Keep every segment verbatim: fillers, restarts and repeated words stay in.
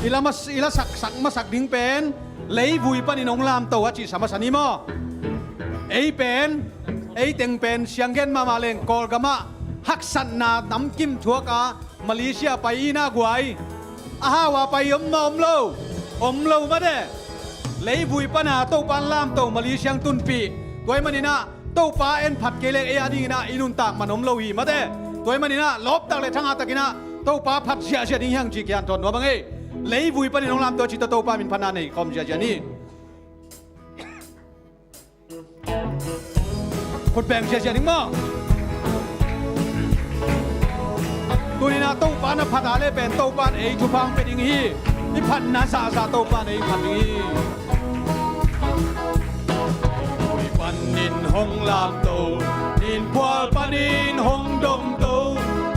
I la mas-, i la saksak masak ding pen leivui panin hong lamto a cihsa masa ni maw? Ei pen, ei teng pen sianggen mahmah leng Kawlgamah haksatna namkim thuak a Malaysia pai i na guai. A hau a pai om mah om lo? Om lo mah de. Leivui pana Topan lamto Malaysia tunpih. Tua ahih maninah Topa en phat kei leng ei a dinginah i nuntak man om lo hi mah de. Tua ahih maninah lawptak le thangahtakinah Topa phat ziahziah ding hiang ci kian thawn nuam a ngei. Leivui panin hong lamto a cih tawh Topa min phatna nei khawm ziahziah ni. Khut beng ziahziah ding maw? Tuninah Topa na phat a le pen Topa in ei thupha hong pia ding hi. I phatna zahzah Topa in ei phat ding hi. Leivui panin hong lamto, ninphual panin hong domto,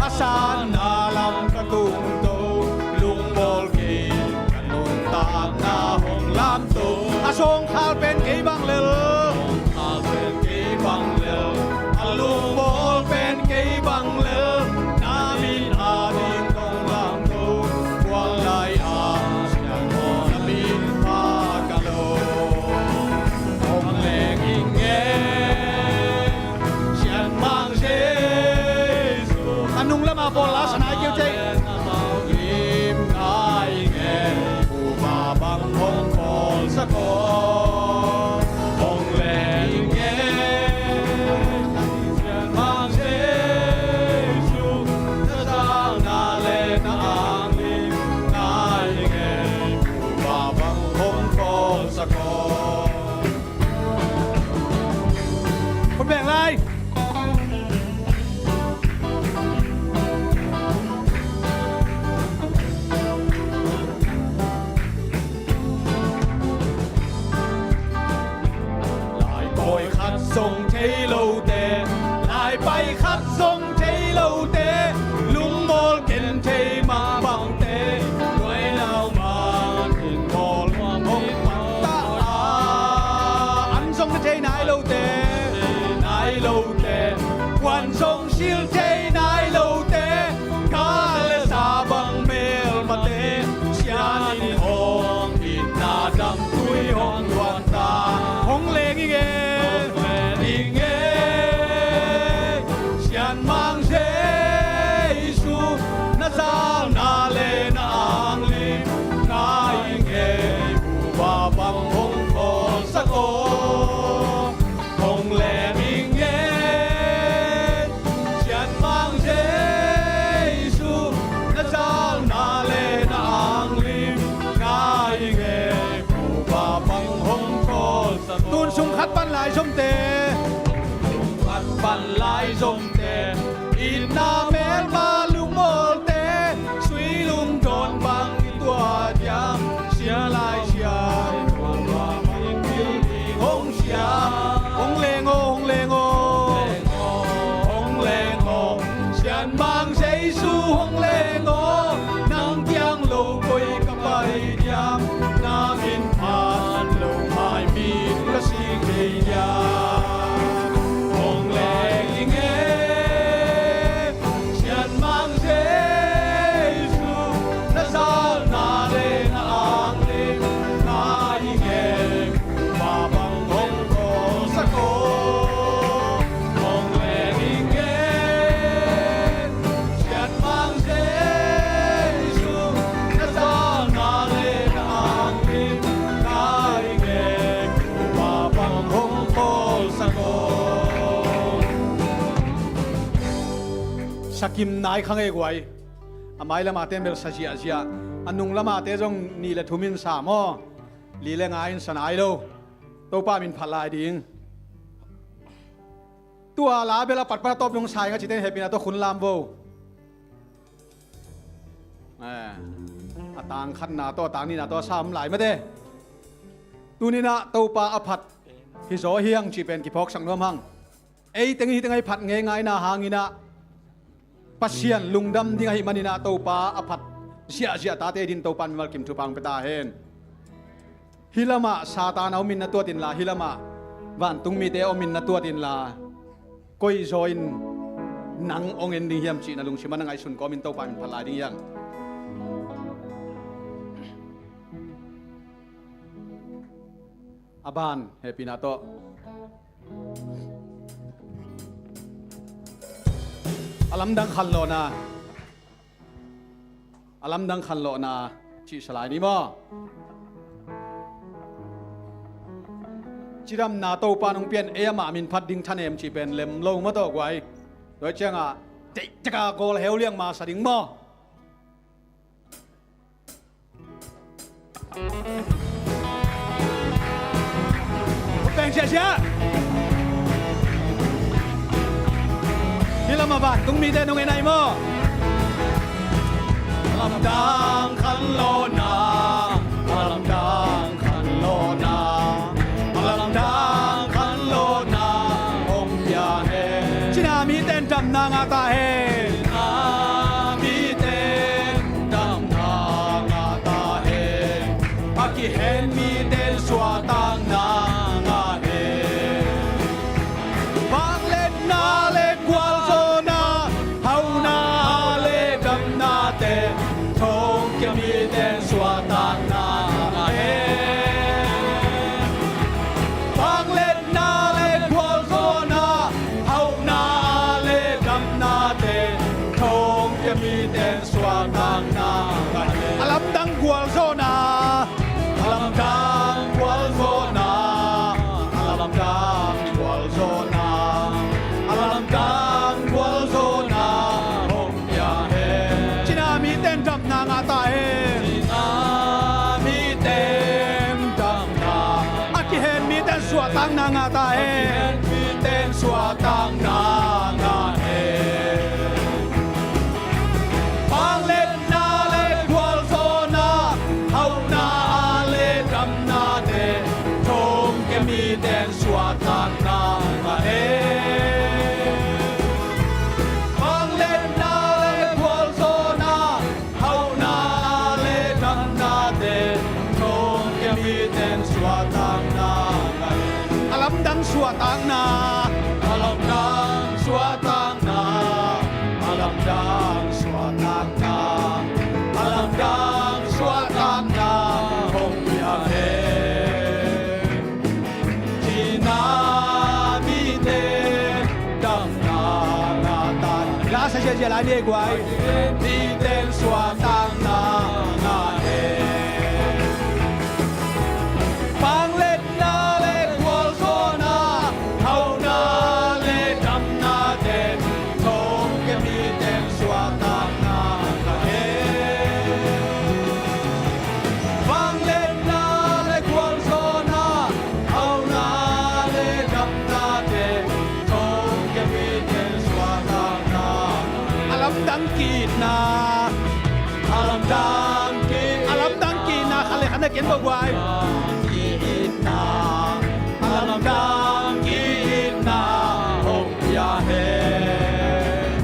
a sanna lam ka tungto, lungmawl kei ka nuntakna hong lamto. A sawngkhal pen kei bang lel, a sawngkhal pen kei bang lel, a lungmawl pen kei bang lel, na min a ding hong lamto, kuang lai a siangtho na min pha ka lo. Hong leng ing e, Sianmang Jesu. A nung lama bawl la sa nai kei uh teh. Lim ngai nge, kuva bang hong kawlsak aw. Hong leng ing e, Sianmang Jesu. Na zalna le na anglim ngai nge, kuva bang hong kawlsak aw. Khut beng lai. Lai pawi khat zong thei lote, lai pai khat zong thei lote, lungmawl ken thei mah bangte, luai nau mah in mawl hong pang ta a. An zong na thei nai lote, nai lote, kuan zong sil thei nai lote, ka le sa bang melmate, sian in hong itna dam tui hong luan ta. Hong leng ing e, hong leng ing e, Sianmang Jesu, na zalna le na anglim ngai ing e, kuva bang hong kawlsak aw. Hong leng ing e, Sianmang Jesu, na zalna le na anglim ngai ing e, kuva bang hong kawlsak aw. Tun sung khat pan lai zomte, sung khat pan lai zomte, itna melma lungmawlte, sui lungdawn bang i tuah diam, sia lai sia, hong sia, hong leng aw, hong leng aw, hong leng aw, Sianmang Jesu hong leng aw, nang kiang lo koi ka pai diam, na min phat lo mai min ka sing thei diam. Hong leng ing e, Sianmang Jesu, na zalna le na anglim ngai ing e, kuva bang hong kawlsak aw. Hong leng ing e, Sianmang Jesu, na zalna le na anglim ngai ing e, kuva bang hong kawlsak aw. Sa kim nai kha ngei guai. A mai lamate melsa ziahziah. A nung lamate zong nih le thum in sa maw? Li le nga in sa nai lo. Topa min phat lai ding. Tua la bel a pat pan a tawp nung sa ing a cite in hehpihna tawh khun lam vo. Eh, a tang khatna tawh, a tang nihna tawh a sa om lai mate. Tuninah Topa a phat hi zaw hiang cih pen kiphawksak nuam hang. Ei teng hi teng a i phat ngeingaina hanginah Pasian lungdam ding ahih maninah Topa a phat ziahziah tate din Topa in mimal kim thupha hong pia ta hen. Hih lamah Satan a om in na tuat inla, hih lamah vantungmite a om in na tuat inla, koi zaw in nang hong en ding hiam cih na lungsim ah na ngaihsun kawmin Topa min phat lai ding hiang. A ban hehpihna tawh, a lamdang khanlawhna, a lamdang khanlawhna cih sa lai ni maw? Cidamna Topa nong pian ei amah min phat ding thanem cih pen lem lo maw tawh guai. Tua ciangah deih taka kawl heu liang masa ding maw? Peng siahsiah. Hi lamah vantung mite nong en ai maw? Lamdang khanlawhna, lamdang khanlawhna, lamdang khanlawhna hong pia hen. Cina mite in damna ngah ta hen. Cina mite in damna ngah ta hen. A kihen mite in suahtakna ngah hen. Vangliatna le gualzawhna, hauna le damnate thongkia mite in suahtakna ngah hen. Vangliatna le gualzawhna, hauna le damnate thongkia mite in suahtakna ngah hen. A lamdang gualzawhna, a lamdang gualzawhna, a lamdang gualzawhna, a lamdang gualzawhna hong pia hen. Cina mite in damna ngah ta hen. Cina mite in damna, a kihen mite in suahtakna ngah ta hen. A kihen mite in suahtakna ngah hen. Vangliatna le gualzawhna, hauna le damnate thongkia mite in suahtakna ngah hen. Vangliatna le gualzawhna, hauna le damnate thongkia mite in suahtakna ngah hen. A lamdang suahtakna, a lamdang suahtakna, a lamdang suahtakna, a lamdang suahtakna hong pia hen. Cina mite in damna ngah ta hen. La sa ziazia lai ni ei guai. Mite in suahtakna ngah hen. Vangliatna le gualzawhna, hauna le damnate thongkia mite in suahtakna ngah hen. Vangliatna le gualzawhna, hauna le damnate thongkia mite in suahtakna. A lamdang ki-itna, a lamdang ki-, a lamdang ki-itna khat le khat na ken baw guai. Ki-itna, a lamdang ki-itna hong pia hen.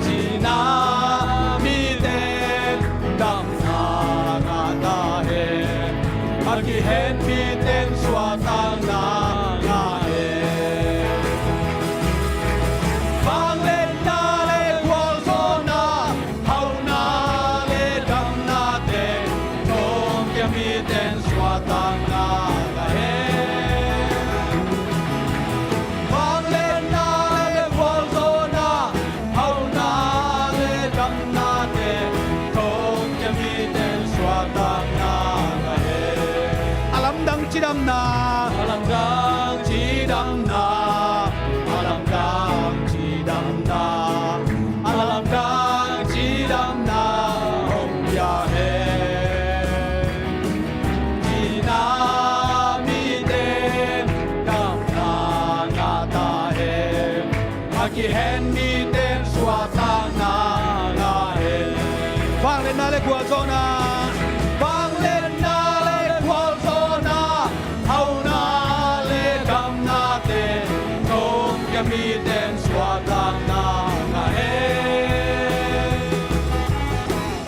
Cina mite in damna ngah ta hen. A kihen mite in suahtakna ngah hen. Vangliatna le gualzawhna, hauna le damnate thongkia mite in suahtakna ngah hen. Vangliatna le gualzawhna, hauna le damnate thongkia mite in suahtakna ngah hen. A lamdang cidamna, a lamdang cidamna, a lamdang cidamna, a lamdang cidamna hong pia hen. Cina mite in damna ngah ta hen. A kihen mite in suahtakna ngah hen. Vangliatna le gualzawhna, vangliatna le gualzawhna, hauna le damnate thongkia mite in suahtakna ngah hen.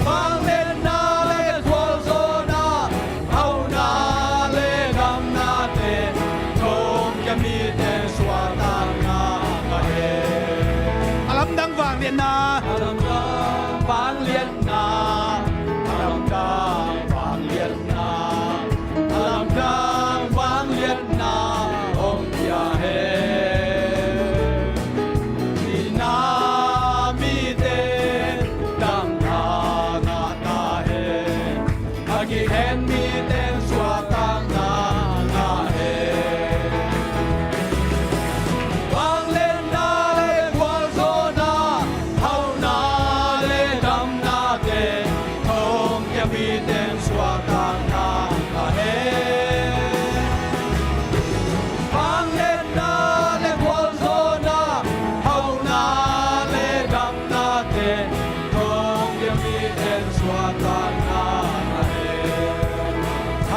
Vangliatna le gualzawhna, hauna le damnate thongkia mite in suahtakna ngah hen. A lamdang vangliatna, a lamdang vangliatna, a lamdang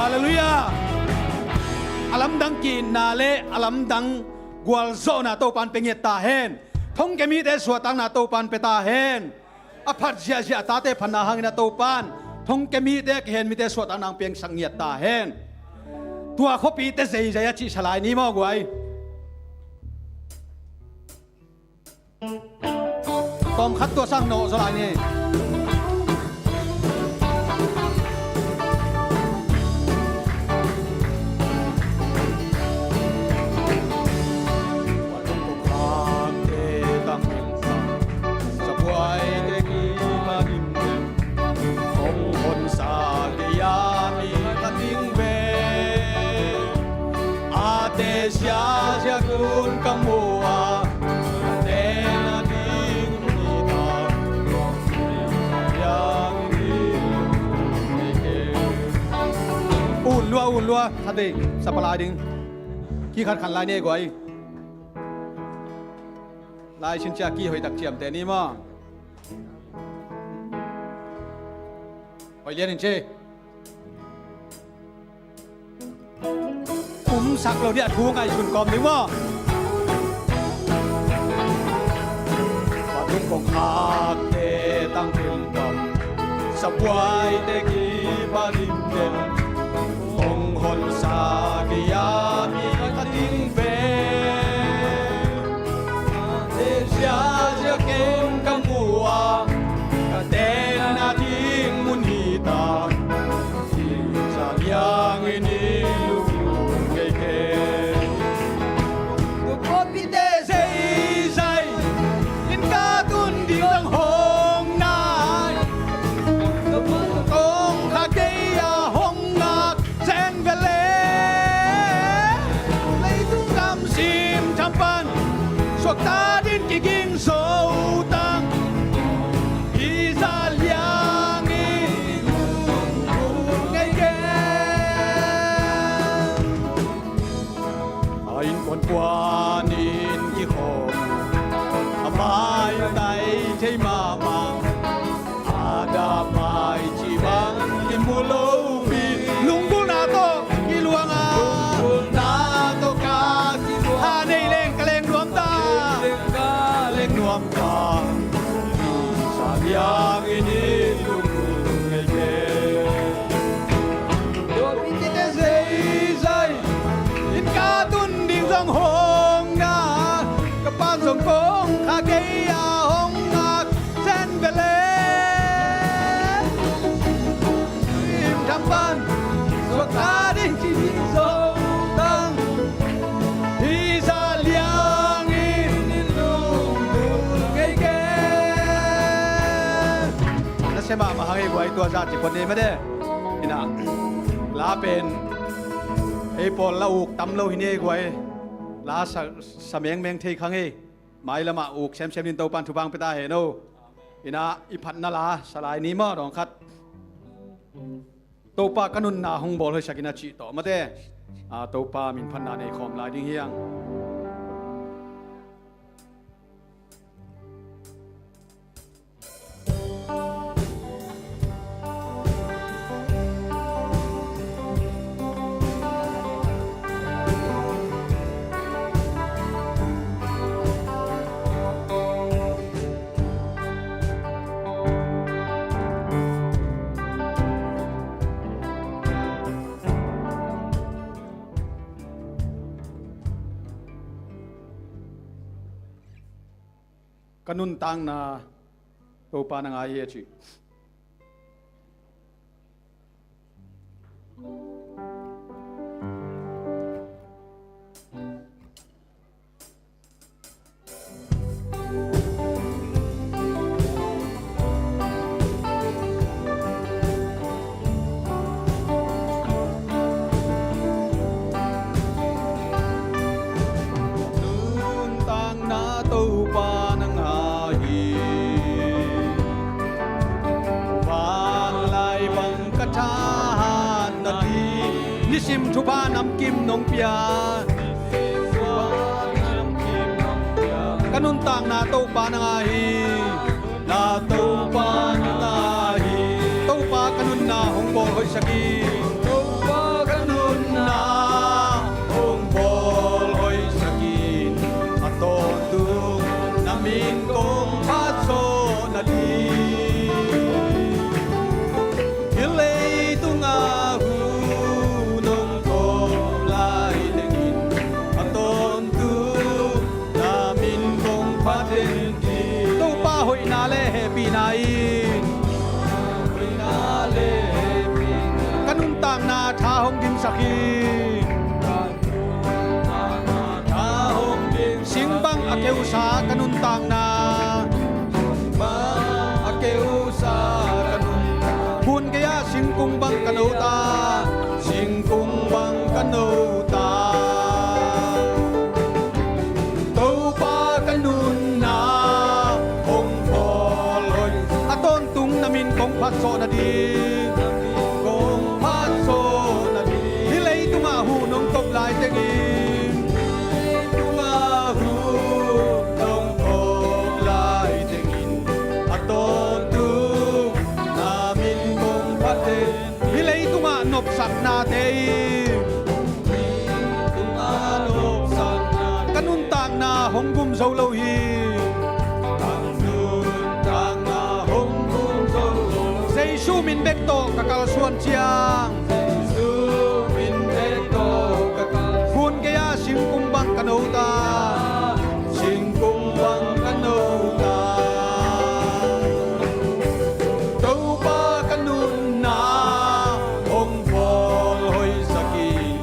Halleluiah. A lamdang ki-itna le a lamdang gualzawhna Topan pia ngiat ta hen. Thongkia mite suahtakna Topan pia ta hen. A phat ziahziah a tate phatna hangin a Topan thongkia mite, kihen mite suahtakna hong piangsak ngiat ta hen. Tua khuapite zeizai a cihsa lai ni maw guai. Tawmkhat tua sang nawh zaw lai ni. Ate siasia kun ka mu a, ate na ding ni ta. Un lua, un lua, khat dei, sapa lai ding. Ki khat khan lai ni guai. Lai sin cia ki hoih tak ciamteh ni maw. Hoih lian in ci. Umsak lo ding a thu ngaihsun kawm ding maw. Patung kong khakte tang pen kam, sabuaite kipa lim dem, kong honsa kia mi kha ding ve. Te ziazia kem ka mu a, ka tenna ding mun hi ta. Sa liang in i lung ngei ke. Tua khuapite zeizai in ka tun ding zong hong nai. Kong kha kei a hong ngak zen vele. Leitung gam sim tham pan suakta ding kiging zo tang. Hi za liang in hong ngai gen. A innkuan puan in kikhawm, a maitai thei mahmah. A dap mai ci bang kimu lo pi, lunggulhna tawh kiluang a, lunggulhna tawh ka kiluang. Ha nei leng ka leng nuam ta, ka leng nuam ta. Sa liang in i lung ngei ke. Tua pi kite zeizai in ka tun ding zong hong na, ka pan zong kong kha kei a hong ngak zen vele. Sim tham pan suakta ding ci ding zo tang. Hi za liang in i lung dul ngei ke. Na sia mahmah hang ei guai, tua za ci pon ni mah de. Ina la pen ei pawl la uk tam lo hi ni ei guai. La sa, sa mengmeng thei khang ei. Mailamah uk semsem in Topan thupha pia ta hen o. Ina i phatna la sa lai ni maw, dawng khat. Topa ka nunna hong bawl hoihsak in a cih tawh mate. A, Topa min phatna nei khawm lai ding hiang. Ka nuntakna Topa na ngai hi a ci. Nuntakna Topa na ngai hi. Vanlai bang ka thahatna ding, nisim thupha namkim nong pia. Ka nuntakna Topa na ngai hi. Na Topa na ngai hi. Topa ka nunna hong bawl hoihsak hi. Topa Na hong bawl hoihsak in, a tawntung na min kong phat zawh nading. Hih leitungah hun hong tawp lai tengin, a tawntung na min kong phat den ding. Topa hoihna le hehpihna in, hoihna le hehpihna, ka nuntakna tha hong dimsak hi. Sing bang a keusa ka nuntakna, sing bang a keusa ka nuntakna. Hun gei-ah singkung bang ka no ta, singkung bang ka no ta. Topa ka nunna hong bawl hoih, a tawntung na min kong phat zawh nading, kong phat zawh nading. Hih leitungah hun hong tawp lai tengin, leitungah hun hong tawp lai tengin, a tawntung na min kong phat den. Hih leitungah nopsaknate in, leitungah nopsakna, ka nuntakna hong gum zo lo hi. Ka nuntakna hong gum zo lo. Jesu min bek tawh ka kalsuan ciang, Jesu min bek tawh ka kalsuan. Hun gei-ah singkung bang ka no ta, singkung bang ka no ta. Topa ka nunna hong bawl hoihsak in,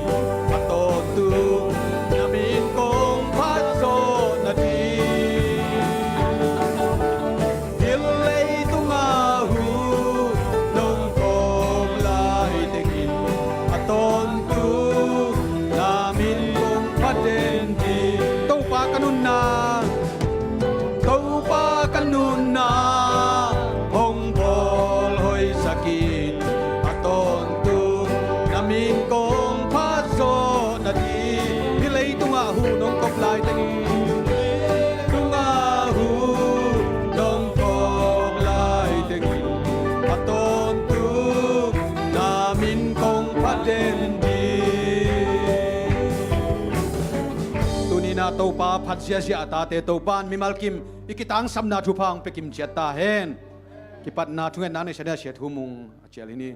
a tawntung na min kong phat zawh nading. Hih leitungah hun hong tawp lai tengin, a tawntung na min kong phat den ding. Topa ka nunna, Topa ka nunna hong bawl hoihsak in, a tawntung na min kong phat zawh nading. Hih leitungah hun hong tawp lai tengin, leitungah hun hong tawp lai tengin, a tawntung na min kong phat den ding. Tuni-in ah Topa phat ziahziah a tate Topa in mimal kim i kitangsapna thupha hong pia kim ciat ta hen. Kipatna thungetna nei sa ding a sia thu mung a cial hi ni.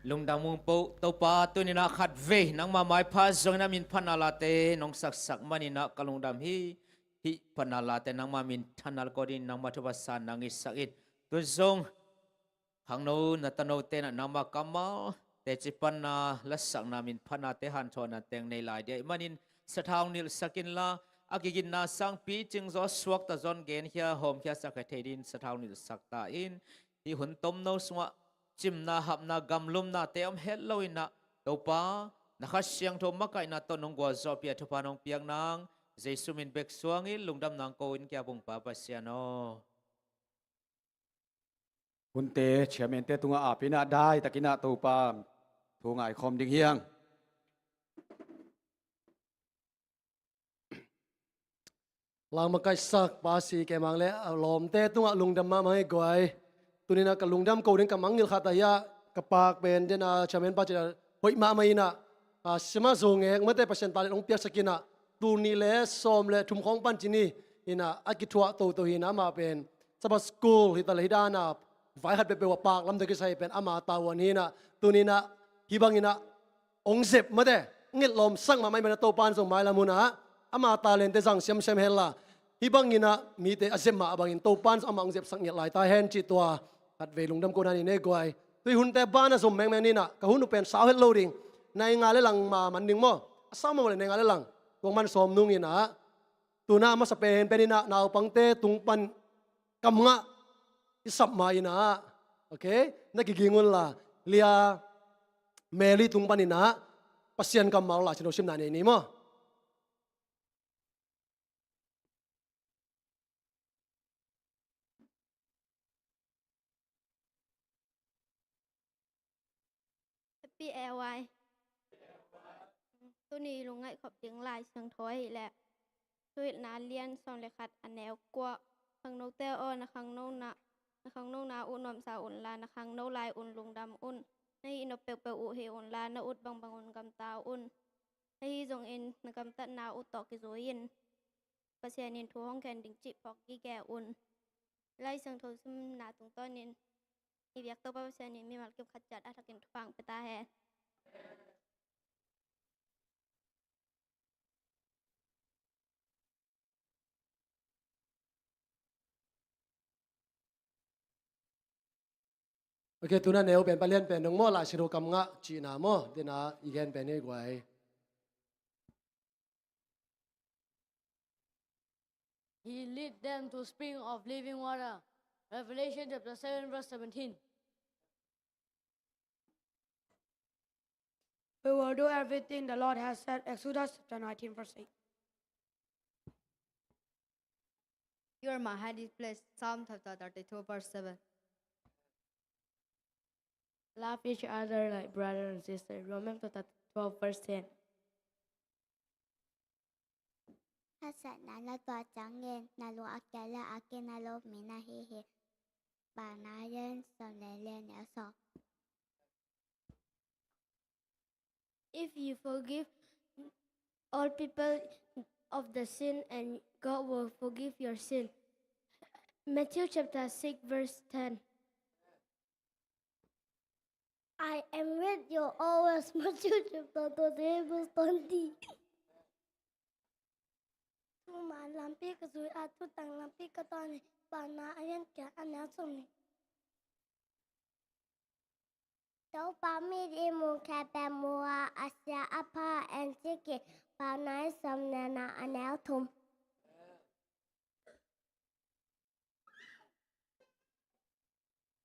Lungdam ung po Topa, tuni-in ah khatvei nangma maipha zongin a min phatna late nong saksak manin ah ka lungdam hi. Hih phatna late nangma minthanna le kawdin nangma thupha san nang i sak in. Tun zong khangno na tanote in ah nangma kammal teci panna lasakna min phatnate hanthawnna teng nei lai ding ahih manin sathau nilhsak inla, a kigitna sangpi cingzaw suakta zon genkhia hawmkhia sakkhia thei dingin sathau nilhsak ta in. Hih hun tomno sungah cimna hapna gamlumnate om het lo in ah Topa na Kha Siangtho makaihna tawh nong gualzawhpih a thupha nong piak nang Jesu min bek suangin lungdam nang ko in kia bungpa Pasian aw. Hunte chairman-te tungah ap in ah daitakin ah Topa thu ngaikhawm ding hi hang. Langmakaihsak Pa si kemang le a lawmte tungah lungdam mahmah hi guai. Tuni-in ah ka lungdam ko ding ka mangngilh khat ahi ah, ka pak pen den a chairman pa cih a hoih mahmah in ah, a, sima zo ngek mate Pasian talent hong piaksak in ah, tul nih le sawm le thum khawng pan ci ni in ah a kithuah toto hi in ah amah pen Sabbath School hi ta le hi dan a vai khat peuhpeuh a pak lam tawh kisai pen ama tavuan hi in ah, tuni-in ah hih bangin ah hong zep mate, nget lawmsak mahmah ahih manin ah Topa in zong mailam hun ah ama talent-te zang siamsiam hen la, hih bangin ah mite a zep mah bangin Topa in zong amah hong zepsak ngiat lai ta hen cih tua khatvei lungdam kona ni nei guai. Tui hunte ban a zom mengmeng ni in ah ka hun uh pen sau het lo ding. Nai nga le lang ma man ding maw? A sau mah le nai nga le lang. Tua man sawm nung in ah, tu-in ah masa pen pen in ah naupangte tung pan kam ngah i sap ma in ah, okay, na kiging un la, Lia Mary tung pan in ah Pasian kammal la cin ho simna nei ni maw? Happy A Y. Tuni lungngaih khop ding Lai Siangtho ahih leh Thuhilhna lian sawm le khat a neu kua. Khangnote aw, na khangnona Na khangno na uh nuamsa unla, na khangno lai un lungdam un. Na hih nop peuhpeuh uh hih unla, na ut bangbang un gamta un. Ahi zongin na gamtatna uh tawh kizui in Pasian in thu hong khen ding cih phawk gige un. Lai Siangtho simna tungtawnin i biak Topa Pasian in mimal kim khat ciat a thakin thupha hong pia ta hen. Ok, tuna neu pen palian pen dong maw, Lai Siangtho kam ngah cihna maw, tina i gen pen hi guai. He lead them to spring of living water. Revelation chapter seven verse seventeen. We will do everything the Lord has said. Exodus chapter nineteen verse eight. You are my hiding place. Psalm chapter thirty-two verse seven. Love each other like brother and sister. Romans chapter twelve verse ten. Haksatna na tuah ciangin na lung a kiat le a kina lo mi na hi hi. Paunak a lian sawm le li, a neu sawm. If you forgive all people of the sin, and God will forgive your sin. Matthew chapter six verse ten. I am with you always. Matthew chapter twenty-eight verse twenty. Thuman lampi ka zui a, thutang lampi ka tawn hi. Paunak a lian giat, a neu sawmnih. Topa mit in munkhiat pen mu a, a sia a pha en cih kik. Paunak a lian sawmnihna, a neu thum.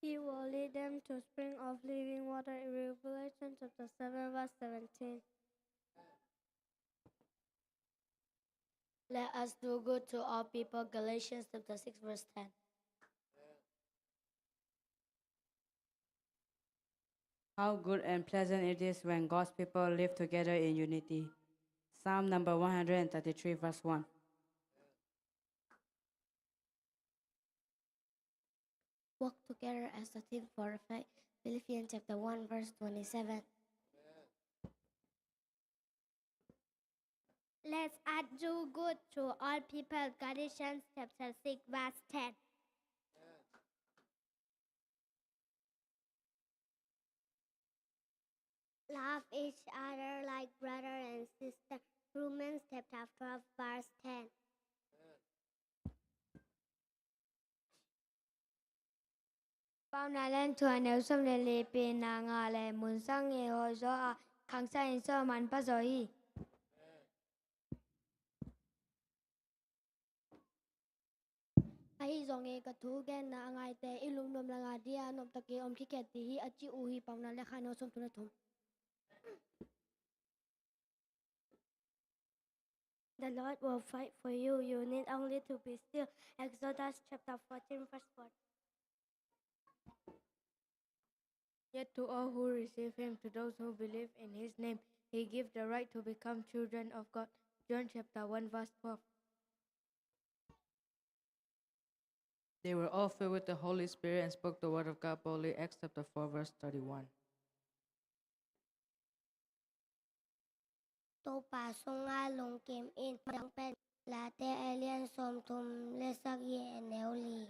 He will lead them to spring of living water in Revelation chapter seven verse seventeen. Let us do good to all people. Galatians chapter six verse ten. How good and pleasant it is when God's people live together in unity. Psalm number one hundred and thirty-three verse one. Work together as a team for the faith. Philippians chapter one verse twenty-seven. Let us do good to all people. Galatians chapter six verse ten. Love each other like brother and sister. Romans chapter twelve verse ten. Paunak a lian thum, a neu sawm le li. Pen na ngah le mun sang in hawh zaw a, khang sang in sawm manpha zaw hi. Ahi zongin ka thu genna a ngaite i lungnuam le ngah ding a, nuamtakin om khit hen ti hi, a ci uh hi. Paunak a lian khat, a neu sawmthum le thum. The Lord will fight for you. You need only to be still. Exodus chapter fourteen, verse four. Yet to all who receive him, to those who believe in his name, he gives the right to become children of God. John chapter one, verse twelve. They were all filled with the Holy Spirit and spoke the word of God boldly. Acts chapter four, verse thirty-one. Topa sungah lungkim in. Late a lian sawmthum le sagih, a neu li.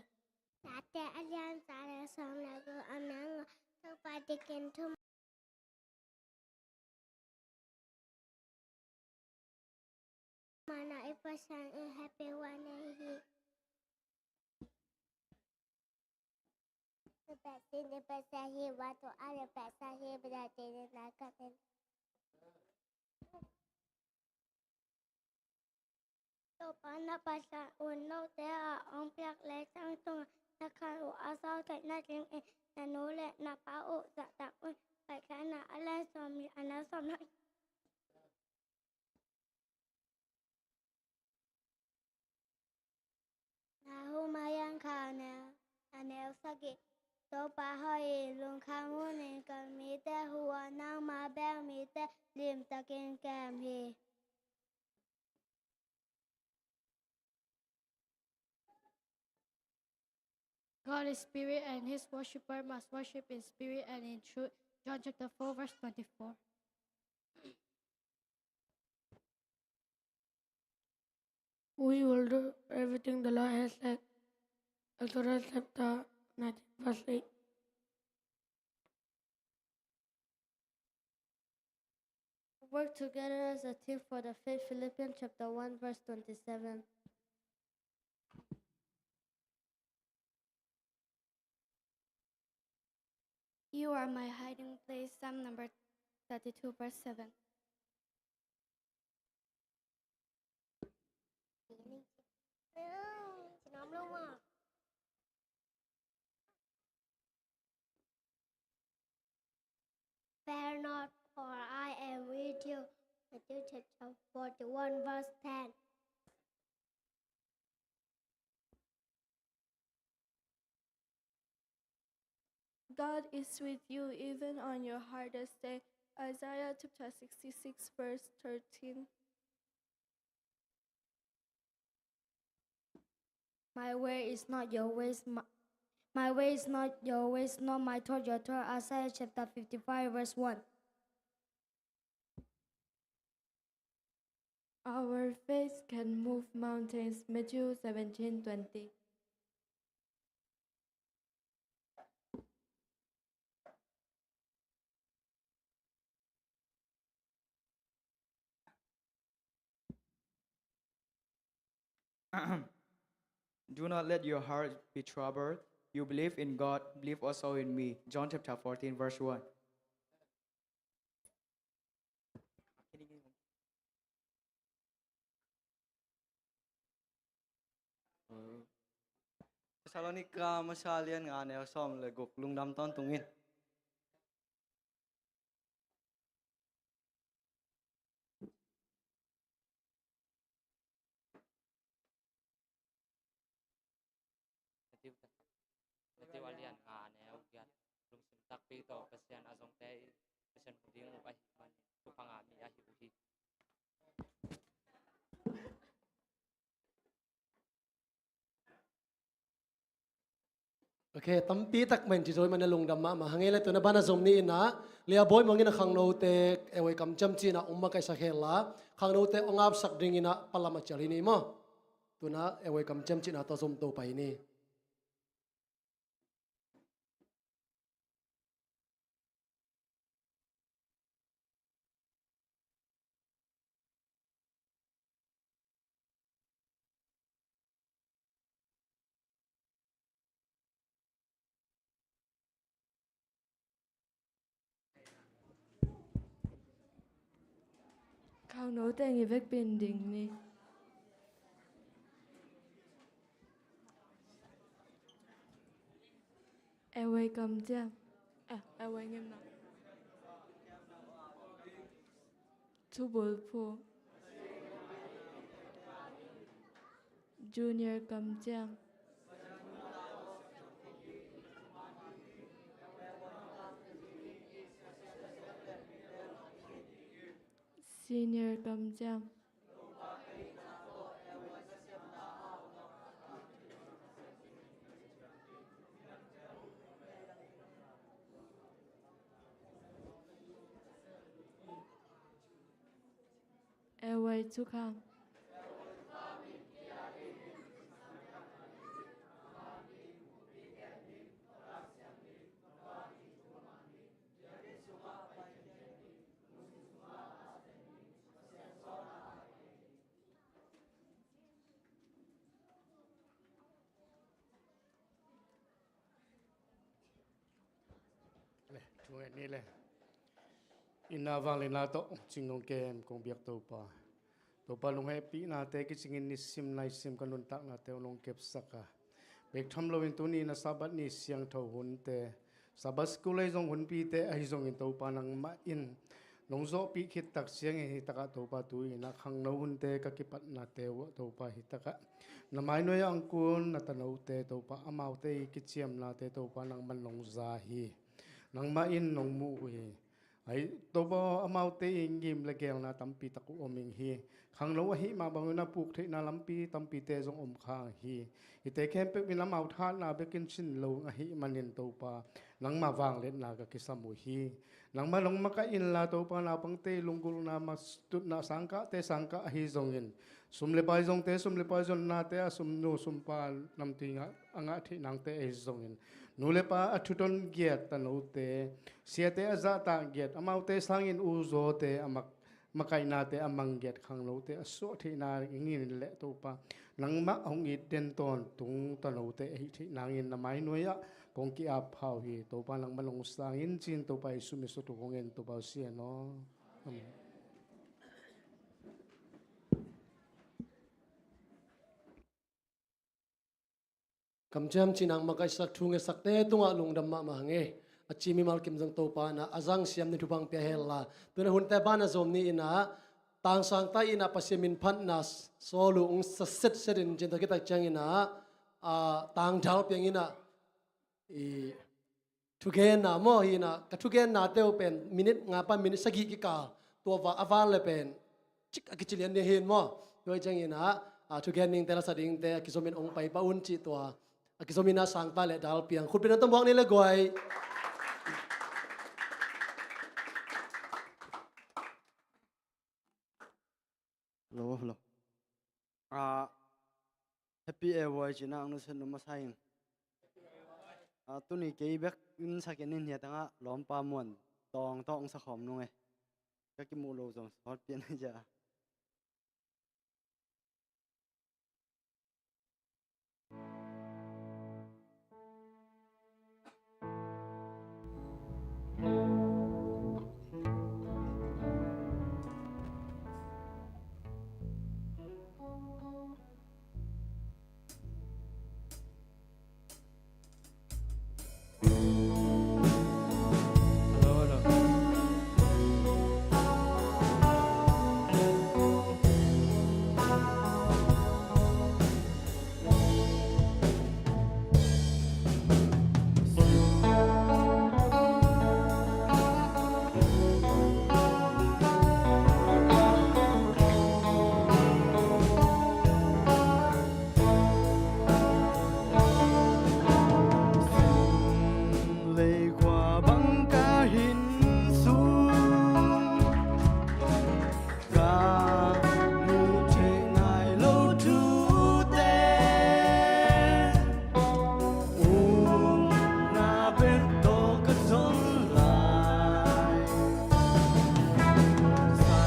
Late a lian za le sawm le guk, a neu nga. Topa dikin thu mana i Pasian in happy one hi. Pasian hi, Pasian hi, wa tu a le Pasian hi, bila tini na ka ten. Topa na Pasian un note a hong piak le cang tung na khan uh a sau theihna dingin na nu le na pa uh zahtak un. Paikhiatna a lian sawmli, a neu sawm le Nahum a lian khat, a neu sagih. Topa hoih in lungkham un, ka mite huh a, nangma bek mite limtakin kem hi. God is spirit, and his worshipper must worship in spirit and in truth. John chapter four, verse twenty-four. We will do everything the Lord has said. Exodus chapter nineteen, verse eight. Work together as a team for the faith. Philippians chapter one, verse twenty-seven. You are my hiding place. Psalm number thirty-two, verse seven. Fear not, for I am with you. Matthew chapter forty-one, verse ten. God is with you even on your hardest day. Isaiah chapter sixty-six, verse thirteen. My way is not your ways, my, my way is not your ways, nor my thought your thought. Isaiah chapter fifty-five, verse one. Our faith can move mountains. Matthew seventeen twenty. Do not let your heart be troubled. You believe in God, believe also in me. John chapter fourteen, verse one. Thessalonika masa lian nga neu sawm le guk, lungdam tawntung in. Matthew, Matthew a lian nga a neu giat. Lungsim takpi tawh Pasian a zongte i Pasian hong ding uh ahih manin thupha ngah mi ahi uh hi. Ok, tampi tak mah in ci zaw ih man a lungdam mahmah. Hang ei le tuna ban a zom ni in ah, Lia Bawi Muang in a khangnote, e wei kamciam ci in ah um makaihsak hen la, khangnote hong apsak ding in ah palam a cial hi ni maw. Tuna e wei kamciam ci in ah tawh zom to pai ni. Khangno teng i vekpi in ding ni. E wei kamciam. Eh, e wei ngimna. Thubulphu. Junior kamciam. Senior kamciam. E wei thukham. Le, thu ngen ni le. Inn ah vangliatna tawh cing nong kem kong biak Topa. Topa, nong hehpihnate kicingin nisim naisim ka nuntaknate uh nong kepsak a, bek tham loin tuni in a Sabbath ni siangtho hunte, Sabbath school ahi zong hunpite ahi zongin Topa nangmah in nong zawhpih khit tak ciangin hi takah Topa tu-in a khangno hunte ka kipatnate uh Topa hi takah na mainuai ah hong kun na tanote Topa amaute i kiciamnate Topa nangman nong za hi. Nangmah in nong mu uh hi. Ahi Topa aw, amaute i ngim le geelna tampi tak uh om ing hi. Khangno ahih mah bangin a puk theihna lampi tampite zong om kha hi. Hihte khempeuh in amau thahatna bekin sin lo ahih manin Topa, nangmah vangliatna ka kisam uh hi. Nangmah nong makaih inla Topa, naupangte i lunggulhna, tutna sangkahte sangkah ahi zongin, sum le pai zongte sum le pai zonnate ah sumnu sumpa namtui ngah a ngah theih nangte ahi zongin, nu le pa a thuton giat tanote, siate a zahtak giat, amaute sangin uzawte a mak makaihnate a mang giat, khangnote a suah theihna ngin le Topa, nangmah hong it den tawntung tanote ahih theih nangin na mainuai ah kong ki-ap pha uh hi. Topa nangmah nong sang in ci-in Topa Jesu min suang tawh kong ngen, Topa aw, Sian aw. Amen. Kamciam cih nang makaihsak thu ngetsak te tungah lungdam mahmah hang e. A ci mimal kim zong Topa in a zang siam ni thupha pia hen la. Tuna hunte banah zom ni in a tangsang tai in a Pasian min phatna sawl uh hong sa setset in cin tawh kitak ciangin a, a, tangdal piang in a, i, thugenna maw hi in a, ka thugenna te uh pen minute nga pan minute sagih kikal, tua va a van le pen cik a kici lian ding hi in maw. Tua hi ciangin a, a, thugen dingte, la sa dingte a kizom in hong pai pah un cih tua a kizom in a sang ta le dal piang khutpi na tawh muak ni le guai. Hello, hello. Ah, happy e buai cina ang nusen numa saing. Ah, tuni kei bek in sakin in hiatanga lawmpa muan tawng tawng sakhawm nung e. Ka kimuh lo zong sawt pian ahi ja. Leikhua bang ka hin sung, ka muh theih nai lo thute, upna bek tawh ka zon lai. Sa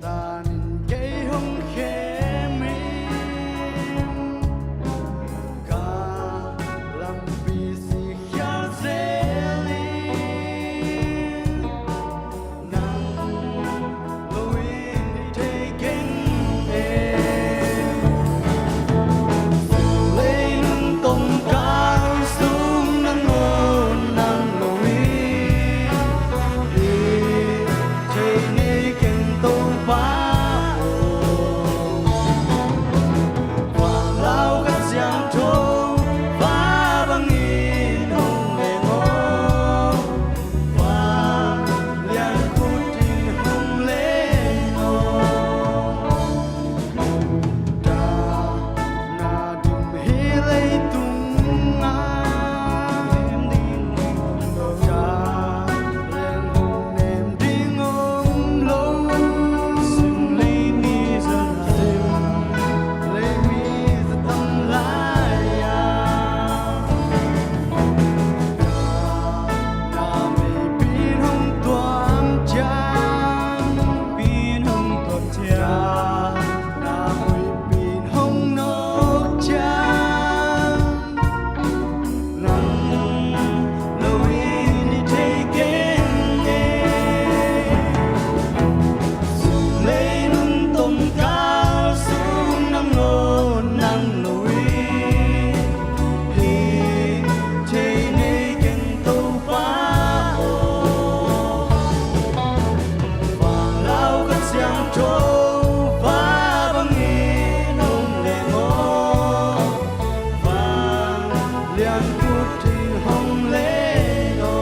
Satan in kei hong khem in, ka lampi sik khial zel in, nang lo in thei keng e. Leilung tongkal sung nangawn nang lo in hi thei nei keng Topa aw. Vanglauh Kha Siangtho va bangin hong leng aw. Vanglian khut in hong leng aw. Dahna dim hi leitung ah, dahna dim hong nem ding om lo. Sim lei mi zat sim lei mi zat tam lai ah, na meipin hong tuam ciang, pin hong tuam ciang, na huihpin hong nawk ciang, nang lo in hi thei keng e. Leilung tongkal sung nangawn nang lo in hi thei nei keng Topa aw. Vanglauh Kha Siangtho va bangin hong leng aw. Vanglian khut in hong leng aw.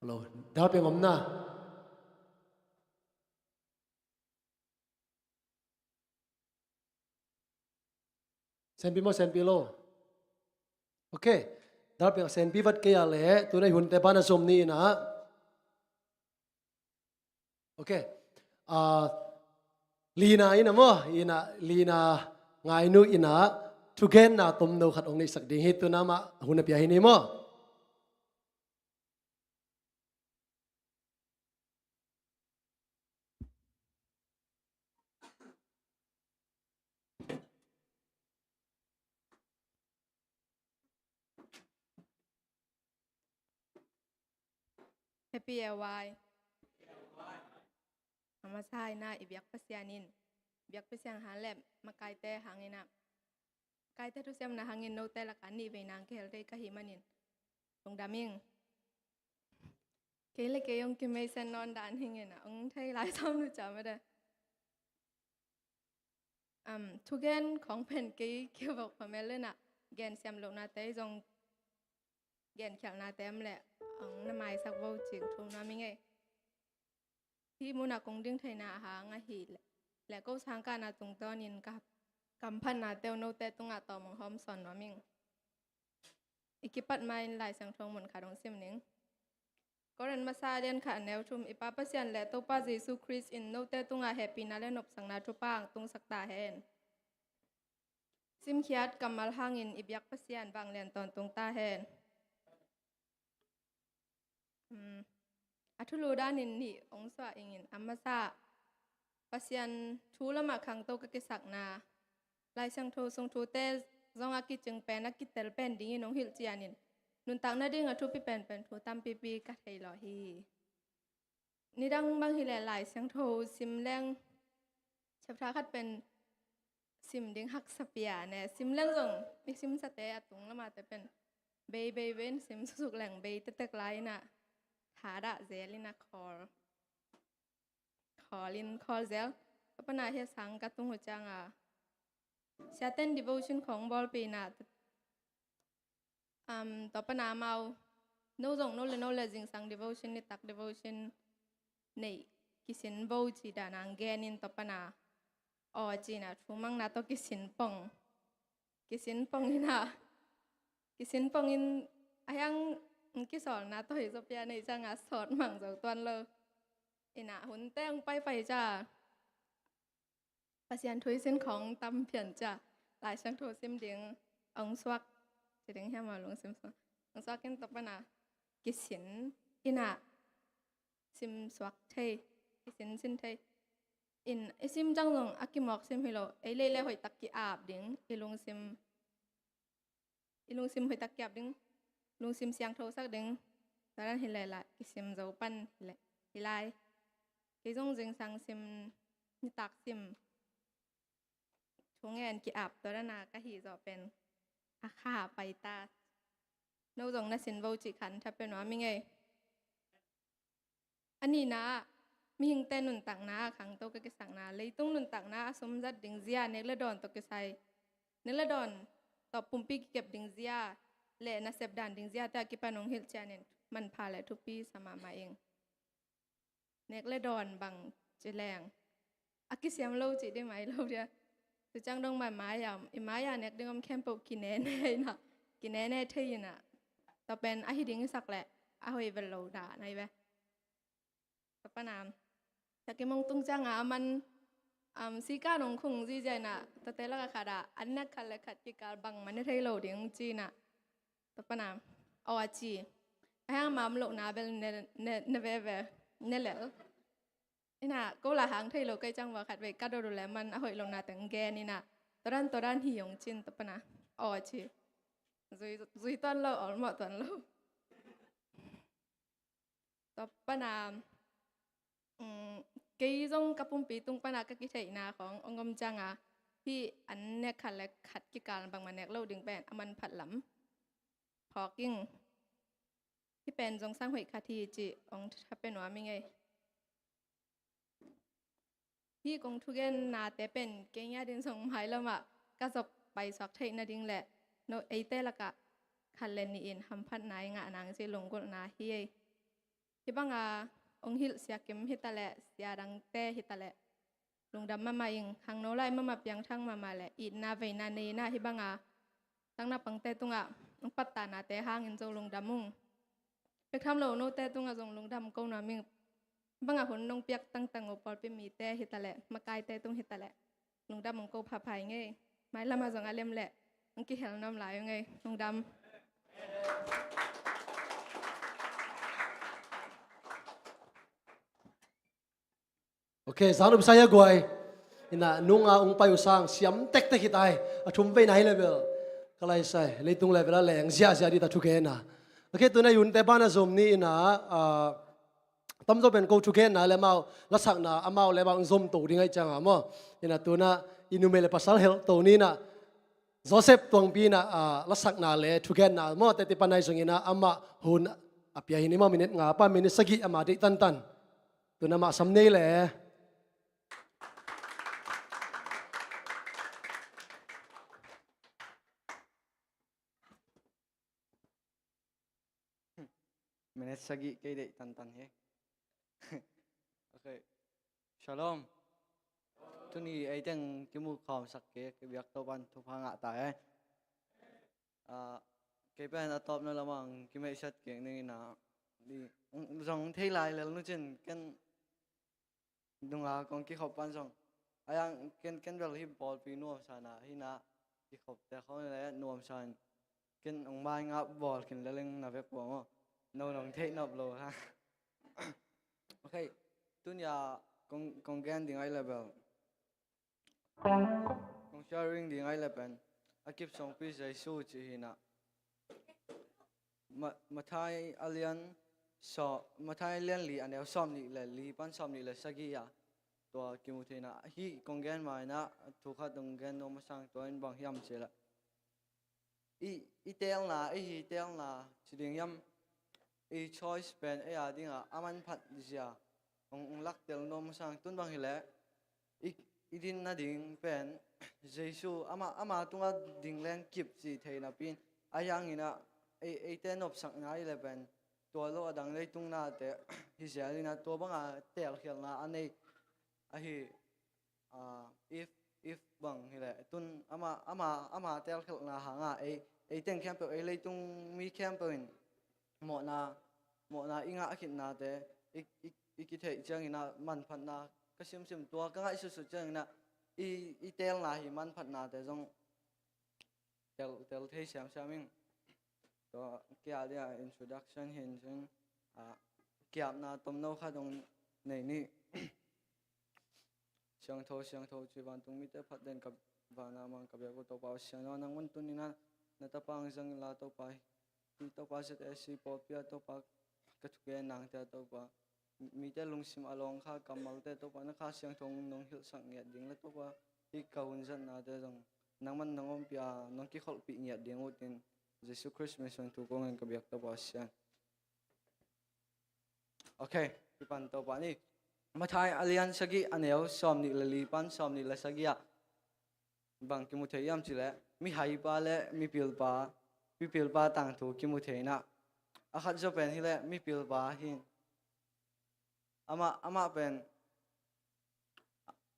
Lo, dalpiang om na. Senpi maw, senpi lo? Ok. Dalpiang senpi vat kei a leh, tuna i hunte pan a sawm ni in ah. Ok. Ah, Lina in ah maw, in ah, Lina Ngainu in ah, thugenna tomno khat hong neihsak ding hi, tuna mah hun a pia hi ni maw. Happy L Y. A masa in ah i biak Pasian in, biak Pasian hang le makaite hang in ah, kaite thusiamna hangin note lakah nih vei nang kihel thei ka hih manin lungdam ing. Kei le kei hong kimeisen nawn dan hing in ah, hong thei lai sam lu ca mah de. Um, thugen khawng pen kei kivok phamel in ah, gen siam lohnate zong, gen khialhnate om leh hong na maisak vo cing thu nuam ing ei. Hih munah kong ding theihna hang ahih leh, le ko sangkahna tungtawnin ka kamphatnate uh note tungah tawm hong hawmsawn nuam ing. I kipat ma-in Lai Siangtho mun khat hong sim ning. Korin masa lian khat a neu thum. I Pa Pasian le Topa Jesu Khrist in note tungah hehpihna le nopsakna thupha hong tungsak ta hen. Simkhiat kammal hangin i biak Pasian vanglian tawntung ta hen. Um, a thulu danin nih hong suah ing in, a masa Pasian thu lamah khangto ka kisakna, Lai Siangtho sung thute zong a kicing pen, a kitel pen dingin hong hilh cianin, nuntak nading a thupi penpen thu tampipi ka thei lawh hi. Nidang bang hileh Lai Siangtho sim leng, chapter khat pen sim ding haksa pia ne, sim leng zong i simsate a tung lamate pen bei bei bei in sim susuk leng bei tektek lai in ah, thadah zel in ah, khawl, khawl in khawl zel. Ka pana hia sang ka tung uh ciang a, siaten devotion khawng bawlpih in ah, um, tua pana amau, no zong no le no le zingsang devotion, nitak devotion neih kisin vo ci dan hong gen in, tua pana aw ci in ah, thumangna tawh kisin pong, kisin pong in ah, kisin pong in, a hiang kisawlna tawh hi zaw pia, neih ciang a sawt mang zo tuan lo. In ah hunte hong paipai ciang Pasian thu i sin khawng tam phian ciang Lai Siangtho sim ding hong suak, ci ding hiam, a lungsim sung hong suak in, tua pana kisin in ah, sim suak thei, kisin sin thei. In i sim ciang zong a kimawk sim hi lo, ei lei le hoihtak ki-ap ding, i lungsim i lungsim hoihtak ki-ap ding, lungsim siangthosak ding, tua dan hi leh lah kisim zo pan hi leh, hi lai. Kei zong zingsang sim, nitak sim, thungen ki-ap tua dan a ka hih zawh pen a kha pai ta. No zong na sin vo cih khan tha pe nuam ing ei. A nihna ah, mihingte nuntakna a khangto ka kisakna, leitung nuntakna a sumzat ding zia, nek le dawn tawh kisai, nek le dawn tawh pumpi kikep ding zia le nasep dan ding ziate a kipan hong hilh ciangin manpha le thupi sa mahmah ing. Nek le dawn bang ci leng a kisiam lo cih ding mah hi lo dia. Tu ciang dong mah mai-a, i mai-a nek ding om khempeuh kinene inah, kinene thei inah. Tua pen ahi ding i sak leh a hoih vet lo dan ahi ve. Tua pana, tua kimong tung cianga a man, um, sika nong khung zizia inah, tuate laka khatah an nek khat le khat kikal bangmah ne thei lo ding ci inah. Tua pana, aw a ci. A hang mam lohna bel ne, ne, ne veve, ne lel. Inah, ko la hang thei lo kei ciang va khat vei ka dot uh le man a hoih lohna teng gen inah. Tua dan, tua dan hi hong cin tua pana, aw a ci. Zui, zui tuan lo, awlmawh tuan lo. Tua pana, um, kei zong ka pumpi tung pana ka kitheihna khawng hong om cianga, hih an nek khat le khat kikal bangmah nek lo ding pen a manphat lam phawk ing. Hih pen zong sang hoih khat hi cih hong tha pia nuam ing ei. Hih kong thugennate pen kei ngiat in zong mailamah ka zop paisuak theih nading le no eite lakah khat le nih in hamphatna i ngah nang cih lunggulhna hi ei. Hih banga hong hilh Sia Kim hi taleh, sia dangte hi taleh, lungdam mahmah ing. Khangno lai mahmah, piangthak mahmah le itna veina nei inah hih banga tangna pangte tungah hong pattah nate hangin zong lungdam ung. Pek tham lo note tungah zong lungdam ko nuam ing. Bangah hun nong piak tangtang uh pawlpi mite hi taleh, makaite tung hi taleh, lungdam ung ko phapha ing ei. Mailamah zong a lem leh hong kihel nuam lai ung ei. Lungdam. Ok, zan upsai a guai. Ina nunga ung pai uh sang siam tektek hi tai. A thum veina hi level ka lai sai, leitung level a leng ziahziah dih ta thugenna. Ok, tuna i unte bana zom ni ina, ah, tamzaw pen ko thugenna le amau lasakna amau le amau zom to ding ahi cianga maw. Ina tuna i numei le pasal helh to ni ina Joseph Tuangpi ina, ah, lasakna le thugenna maw teti panai zong ina amah hun a pia hi ni maw, minit nga pan minit sagih ama deih tantan. Tuna mah sam nei le. Minute sagih kei deih tantan hi. Ok. Shalom. Tuni ei teng kimu khawmsak kei, kibiak Topan thupha ngah ta e. Ah, kei pen a tawpna lamang kimeihsiat kik ning ina, zong thei lai lel nu cin ken nunga kong kikhop pan zong a yang ken, ken bel hi pawlpi nuamsa na hi na, kikhopte khawng le nuamsa in ken ong mai ngah bawl khin leleng na vek pua maw. No nong theih nop lo ha. Ok. Tunia kong, kong gen ding ai le bel, kong sharing ding ai le pen a kip songpi Jesu ci hi na. Ma-, Mathai a lian saw-, Mathai a lian li a neu sawm nih le li pan sawm nih le sagih a tua kimu thei na. Hih kong gen mai na thu khat ong gen nuam a sang tua in bang hiam ci la. I, i teelna, i hi teelna ci ding hiam, i choice pen ei a dinga a manphat zia ong, ong lak tel nuam a sang tun bang hi le i, i din nading pen Jesu ama, ama tunga ding leng kip ci thei napi in a hiang ina ei, eite nopsakna i le pen tua lo a dang leitung nate hi zel ina tua banga teelkhialna a nei ahi, ah, if, if bang hi le tun ama, ama, ama teelkhialhna hanga ei, ei teng khempeuh ei leitung mi khempeuh in mawhna, mawhna i ngah khitnate i, i, i kitheih ciang ina manphatna ka simsim tua ka ngaihsutsut ciang ina i, i teelna hi manphatnate zong tel, tel thei siamsiam ing. Tua kia dia introduction hin cin, ah, kiapna tomno khat ong nei ni. Siangtho, siangtho ci vantung mite phat den ka vana mang ka biak uh Topa Pasian aw, nang un tun ina na tapa ang zang la Topa hi Topa Z S C pawlpi a Topa ka thugen nangte a Topa mite lungsim a lawng kha kammalte Topa na Kha Siangtho nong hilhsak ngiat ding le Topa hi ka hun zatnate zong nangman nong ompih a nong kikholhpih ngiat ding uh tin Jesu Khrist min suang thu kong en ka biak Topa Sian. Ok, kipan Topa ni. Matthai a lian sagih a neu sawm nih le li pan sawm nih le sagih ah bang kimu thei hiam cih leh mihaipa le mipilpa, mipilpa tangthu kimu thei in ah, a khat zaw pen hi leh mipilpa hi. Amah, amah pen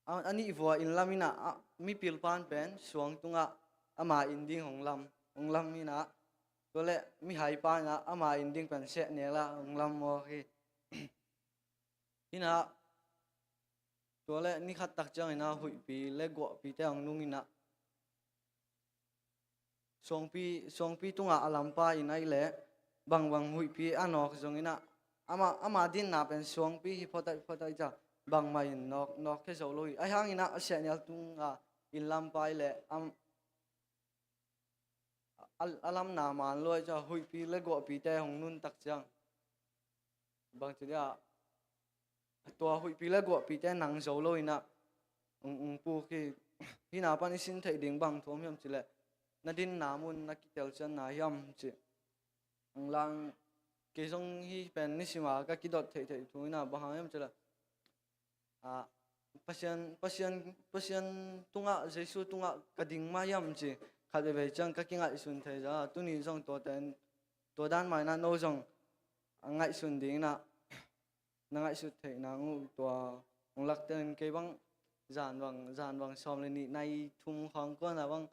a, a nih vua inn lam in ah, a, mipilpa in pen suang tungah ama inn ding hong lam, hong lam in ah, tua leh mihaipa in ah ama inn ding pen sehnel ah hong lam mawk hi. In ah, tua leh ni khat tak ciangin ah huihpi le guahpite hong nung in ah, suangpi, suangpi tungah a lampa in ahih leh bangbang huihpi a nawk zongin ah, ama, ama dinna pen suangpi hi phot ahih, phot ahih ciang bangmah in nawk, nawk khia zo lo hi. Ahi hangin ah a sehnel tungah inn lampa ahih leh am, a, a lamna man lo ahih ciang huihpi le guahpite hong nun tak ciang bangci dia, tua huihpi le guahpite nang zo lo in ah, ung, ung puk hi. Hih na pan i sin theih ding bang thu om hiam cih leh, na dinna mun na kitelcianna hiam cih. Ung lang, kei zong hih pen nisima ka kidot theihtheih thu in ah, bang hang hiam cih leh, a, Pasian, Pasian, Pasian tungah, Jesu tungah ka ding mah hiam ci khat veivei ciang ka kingaihsun thei zah. Tuni zong tua ten, tua dan mah in ah no zong a ngaihsun ding in ah, na ngaihsut theih nang uh tua hong lak ten. Kei bang zan bang, zan bang sawm le nih nai thum khawng kuan ah bang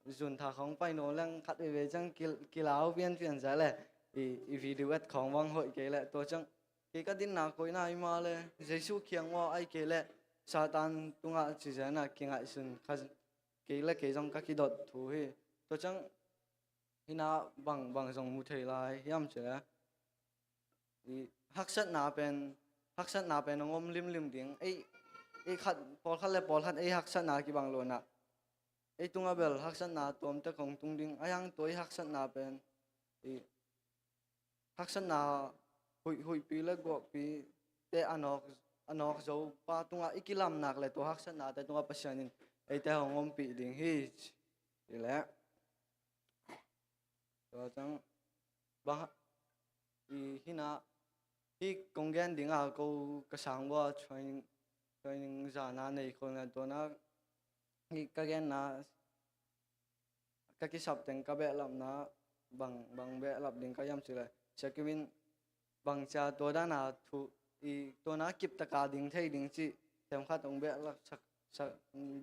zun tha khawng pai nawn leng khat veivei ciang ki, kilau pianpian zah leh i, i video et khawng bang hoih kei leh tua ciang kei ka dinna koihna hi mah leh Jesu kiang maw, ahih kei leh Satan tungah ci zah in ah kingaihsun kha, kei le kei zong ka kidot thu hi. Tua ciang hih na bang, bang zong mu thei lai hiam cih leh, i haksatna pen, haksatna pen hong om limlim ding. Ei, ei khat, pawlkhat le pawlkhat ei haksatna kibang lo in ah, ei tungah bel haksatna tuamte kong tung ding. Ahi hang tua i haksatna pen, i haksatna huih, huihpi le guahpite a nawk, a nawk zo pa tungah i kilam nak leh tua haksatnate tungah Pasian in eite hong ompih ding hi. Ci leh tua ciang bang, i hih na, hih kong gen ding a, ko ka sang bua training, training zan a nei khol na tua na, hih ka genna, ka kisap teng ka behlapna, bang, bang behlap ding ka hiam cih leh, Sia Kim in bang cia tua dan a thu, i tua na kip tak a ding thei ding cih themkhat hong behlap sak, sak,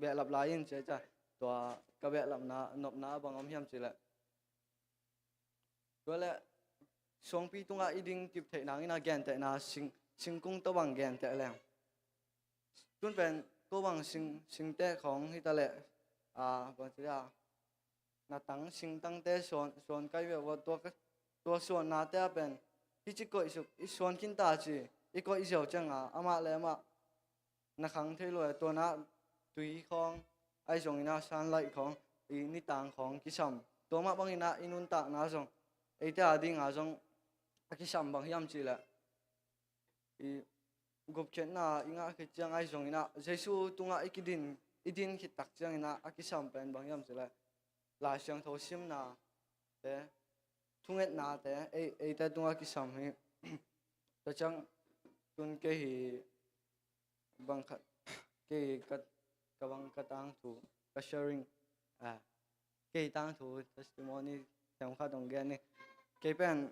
behlap lai in cia cia tua ka behlapna, nopna bang om hiam cih leh, tua leh suangpi tungah i ding kip theih nang in ah gentehna sing, singkung tawh bang genteh leng. Tun pen ko bang sing, singteh khawng hi ta leh, a, bang ci a, na tang, singtangte suan, suan kai viau a, tua ka, tua suannate ah pen hih ci koih suk, i suan khin ta ci, i koih ziau ciang a, amah le amah na khang thei lo e. Tua na tui khawng, ahi zongin ah sunlight khawng, i nitang khawng kisam. Tua mah bangin ah i nuntakna zong, eite a ding a zong a kisam bang hiam cih leh, i gupkhiatna i ngah khit ciang ahi zongin ah Jesu tungah i kidin, i din khit tak ciangin ah a kisam pen bang hiam cih leh, Lai Siangtho simnate, thungetnate, ei, eite tungah kisam hi. Tua ciang tun kei hi bang khat, kei ka, ka bang ka tangthu, ka sharing, a, kei tangthu testimony themkhat hong gen ni. Kei pen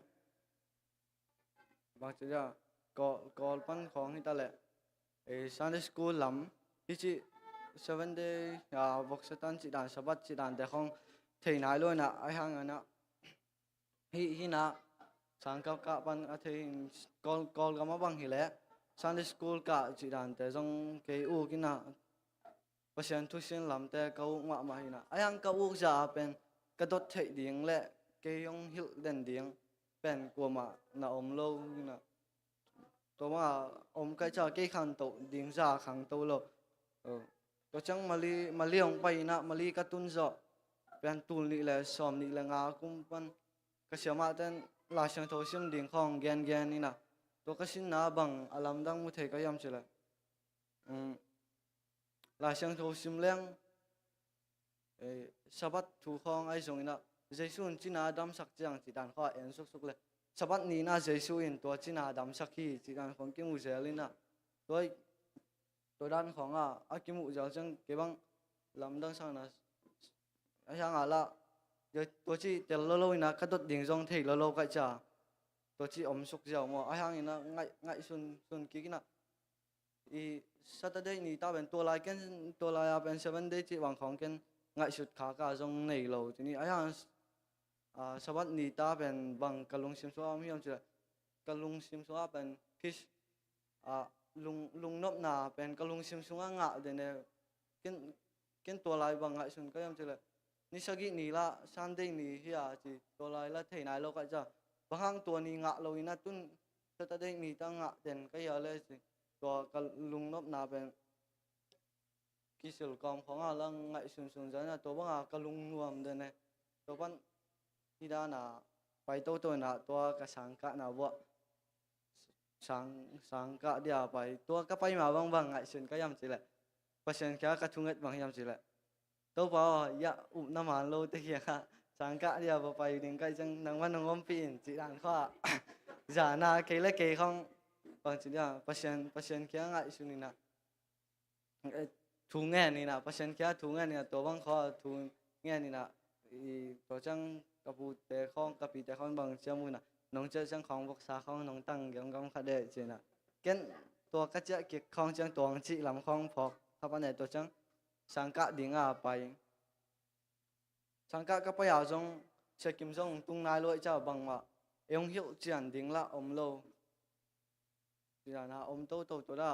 bang ci dia, Kawl, Kawl pan khawng hi ta leh, e, Sunday school lam, hih ci Seven Day, a, voksa tan cih dan, Sabbath cih dante khawng thei nai lo in ah, ahi hangin ah hih, hih na sangkah kah pan a thei in, Kawl, Kawlgam a bang hi leh Sunday school kah cih dante zong kei uk in ah, Pasian thusin lamte ka uk mahmah hi in ah, ahi hang ka uk zah a pen ka dot theih ding le kei hong hilh den ding pen kuamah na om lo hi in ah, tua bang a om ka hih ciang kei khangto ding zah khangto lo. Tua ciang Mali, Mali hong pai in ah, Mali ka tun zawh pen tul nih le sawm nih le nga kum pan ka siamahte in Lai Siangtho sim ding khawng gengen in ah, tua ka sinna bang a lamdang mu thei ka hiam cih leh, um, Lai Siangtho sim leng, e, Sabbath thu khawng ahi zongin ah, Jesu in cina a damsak ciang cih dan khawng en suksuk leh, Sabbath ni in ah Jesu in tua cina a damsak hi cih dan khawng kimu zel in ah, tua, tua dan khawng a, a kimuh ziau ciang kei bang lamdang sang na, a hiang a lah, tua ci tel lo lo ina ka dot ding zong thei lo lo kaih cia. Tua ci om suk ziau maw, a hiang ina ngaih, ngaihsun, sun kik ina. I Saturday ni ta pen tua lai ken, tua lai a pen seven day ci bang khawng ken ngaihsut kha ka zong nei lo. Tuni a hiang, a, Sabbath ni ta pen bang ka lungsim sua om hiam cih leh, ka lungsim sua pen peace, a, lung, lungnopna pen ka lungsim sungah ngah den e. Ken, ken tua lai bang ngaihsun ka hiam cih leh, ni sagih ni lah Sunday ni hi a ci, tua lai lah thei nai lo kaih cia. Bang hang tua ni ngah lo ina tun Saturday ni ta ngah den ka hia le ci. Tua ka lungnopna pen kisil kawm khawng a lang ngaihsun sun zan a, tua bang a ka lungnuam den e. Tua pan hi dan a pai toto ina tua ka sangkahna buah sang, sangkah dia pai. Tua ka pai ma bang bang ngaihsun ka hiam cih leh, Pasian kia ka thunget bang hiam cih leh, Topa aw, ya upna man lo te kiangah sangkah dia va pai ding kaih ciang nangman hong ompih in cih dan khawng a. Zana kei le kei khawng bang ci dia, Pasian, Pasian kia ngaihsun ina, eh, thu ngen ina, Pasian kia thu ngen ina, tua bang khawng a thu ngen ina, i, tua ciang ka pute khawng, ka pite khawng bang ciam ina, nong ciah ciang khawng voksa khawng nong tang gamgam kha de ci ina. Ken tua ka ciah kik khawng ciang tua ang cih lam khawng phawk kha pan e, tua ciang sangkah ding a pai. Sangkah ka pai a zong, Sia Kim zong tung nai lo i ca bangmah ei hong hilh cian ding lah om lo. Ci dan a om toto tua da.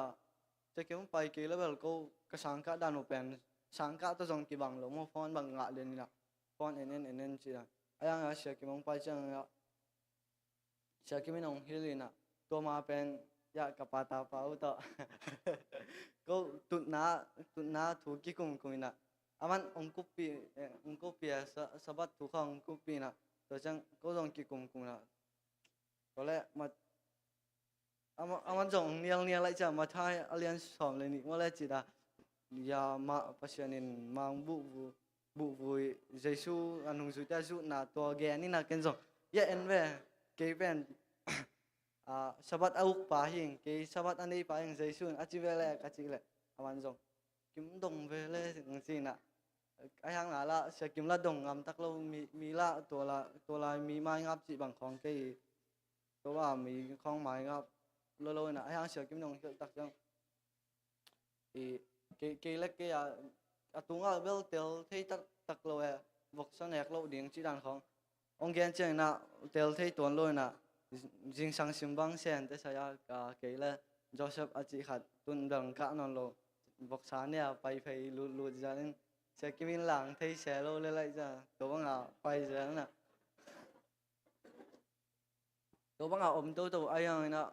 Sia Kim pai kei le bel ko ka sangkah dan uh pen, sangkah tawh zong kibang lo maw, phone bang ngah den ina. Phone en en en en ci dan. A yang a Sia Kim hong pai ciang a Sia Kim in hong hilh ina, tua ma pen, ya, ka pa tapa uh tawh. Ko tutna, tutna thu kikumkum ina. Aman hong kuppih, eh, hong kuppih a, sa-, Sabbath thu khawng hong kuppih ina. Tua ciang ko zong kikumkum ina. Tua le, mat, ama, aman zong hong nialnial lai cia, Matthai a lian sawm le nih maw le ci da. Ya, mah Pasian in mang buhvu, buhvui, Jesu a nungzuite a zuhna tua gen ina ken zong, ya en ve, kei pen, a, Sabbath a ukpa hi ing, kei Sabbath a neipa hi ing, Jesu in a ci ve le ka cih leh, aman zong, Kim dong ve le, ng ci ina. A hiang na lah, Sia Kim lah dong ngam tak lo, mi, mi lah, tua la, tua lai mi maingap cih bang khawng kei, tua bang mi khawng maingap lo lo ina, a hiang Sia Kim dong hilh tak ciang. I, kei, kei le kei a, a tungah bel tel thei tak, tak lo e, voksa nek loh ding cih dan khawng. Hong gen ciang ina, tel thei tuan lo ina, zingsang sim bang Sente sai a, ka kei le Joseph a cih khat, tun bel kah nawn lo, voksa ne a pai phei lut, lut zial in, Sia Kim in lang thei se lo le lai cia, tua bang a pai zial ina. Tua bang a om toto a hiang ina,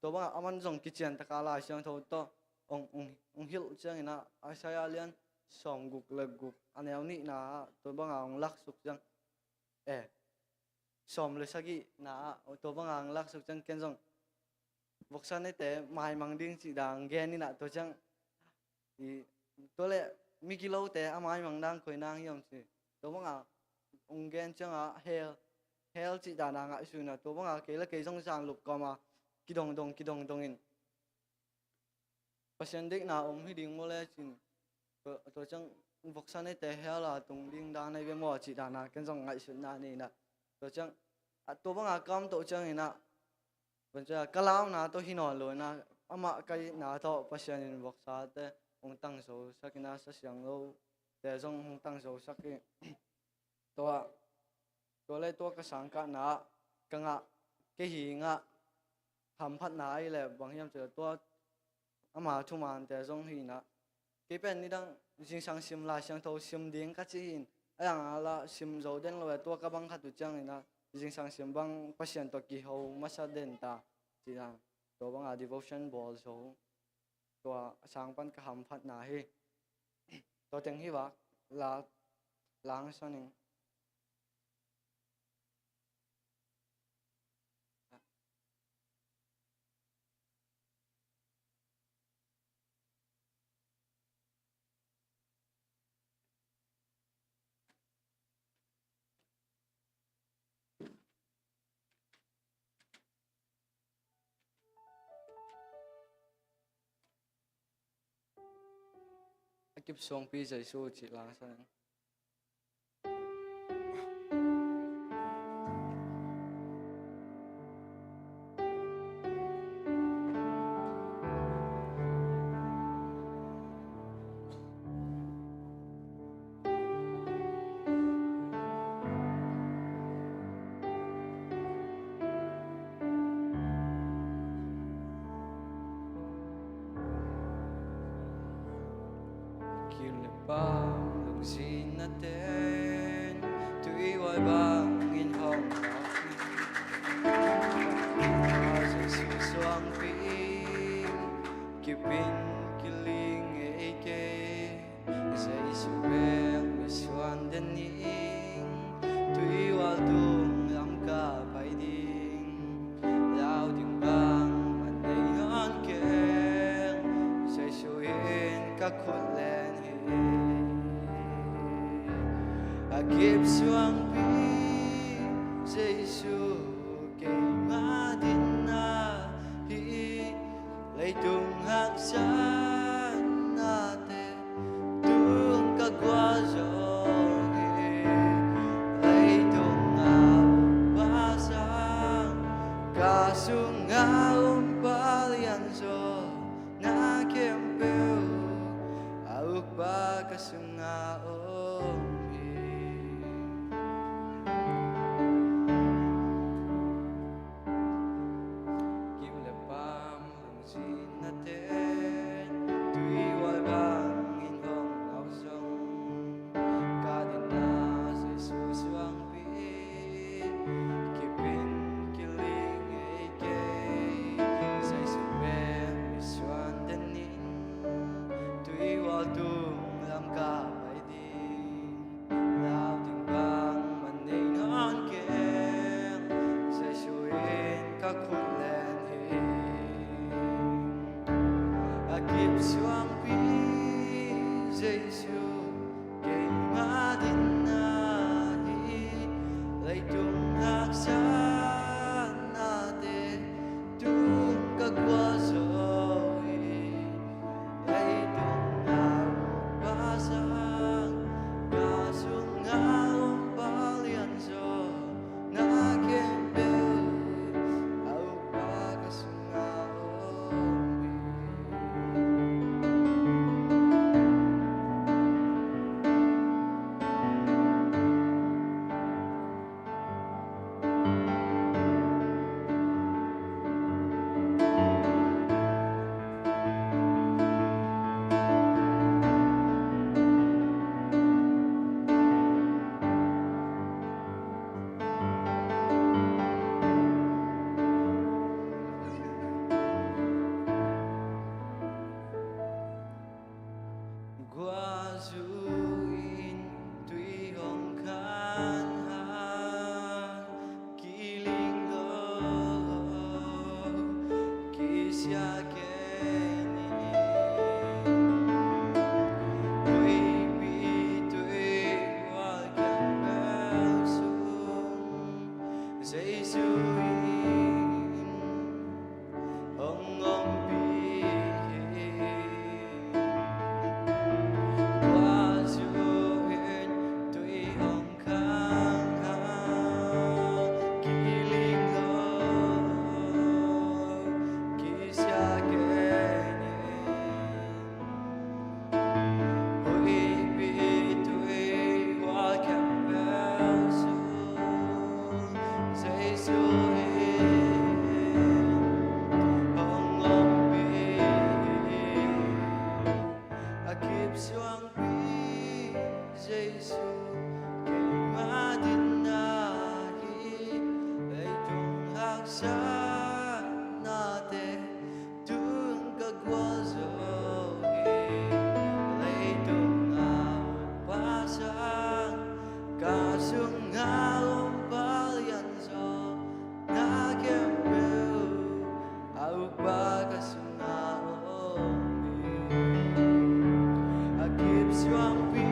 tua bang a aman zong kician taka Lai Siangtho tawh, hong, hong, hong hilh ciang ina, Isaiah lian sawm guk le guk, a neu nihna ah, tua bang a hong laksuk ciang, eh, sawm le sagihna ah, tua bang a hong laksuk ciang ken zong, voksa nete maimang ding cih dan gen ina tua ciang, i, tua le, migilote a maimang dan koi nang hiam ci. Tua bang a, hong gen ciang a, hell, hell cih dan a ngaihsun ina, tua bang a, kei le kei zong zan lup kawm a, kidongdong, kidongdong in. Pasian deihna om hi ding maw le cin. Tua, tua ciang voksa nete hell a tung ding dan ahi ve maw cih dan a, ken zong ngaihsutna nei ina. Tua ciang, a, tua bang a ka om toh ciang ina, Tua ciang ka launa tawh hi nawn lo ina, amah ka itna tawh Pasian in voksate hong tangzo sak ina, Sa Siangtho te zong hong tangzo sak hi. Tua, tua le tua ka sangkahna ah, ka ngah, kei hi ngah, hamphatna ahi le bang hiam cih leh tua ama thumante zong hi ina. Kei pen nidang zingsang sim Lai Siangtho sim ding ka ci hi in, a yang a lah sim zo den lo e, tua ka bang khat uh ciang ina, zingsang sim bang Pasian tawh kiho masa den ta, ci dan. Tua bang a devotion bawl zo. Tua a sang pan ka hamphatna hi. Tua teng hi vak, la, lang saning. Kipsuangpi Jesu cih la sa ning. Kim le pam lungzinna ten tuihuai bangin hong lak. Jesu suangpi kipin kiling ei kei. Jesu bek misuan den ning, tuihual tung lam ka pai ding. Lau ding bangmah nei nawn keng, Jesu in ka khut len hi. A kipsuangpi Jesu keima dinna hi. Leitung haksatnate tung ka gualzo hi. Leitung a ukpa sang, ka sunga um palian zo, na khempeuh a ukpa ka sunga om hi. Kim le pam lungzinna ten tuihuai bangin hong lau zong, ka dinna Jesu suangpi kipin kiling ei kei. Jesu bek misuan den ning, tuihual tung lam ka pai ding. Lau ding bangmah nei nawn keng, Jesu in ka khut len hi. A kipsuangpi Jesu keima dinna hi. Leitung haksatnate tung ka gualzo hi. Leitung a ukpa sang, ka sunga um palian zo, na khempeuh a ukpa ka sunga om hi. Gualzo in tui hong khan hang, kiling lo, kisia kei ni. Huipi tui hual kiang bel sung, Jesu in hong ompih hi. Gualzo in tui hong khan hang, kiling lo, kisia kei ni. Huipi tui hual kiang bel sung, Jesu in hong ompih hi. A kipsuangpi Jesu keima dinna hi. Leitung haksatnate tung ka gualzo hi. Leitung a ukpa sang, ka sunga um palian zo, na khempeuh a ukpa ka sunga om hi. A kipsuangpi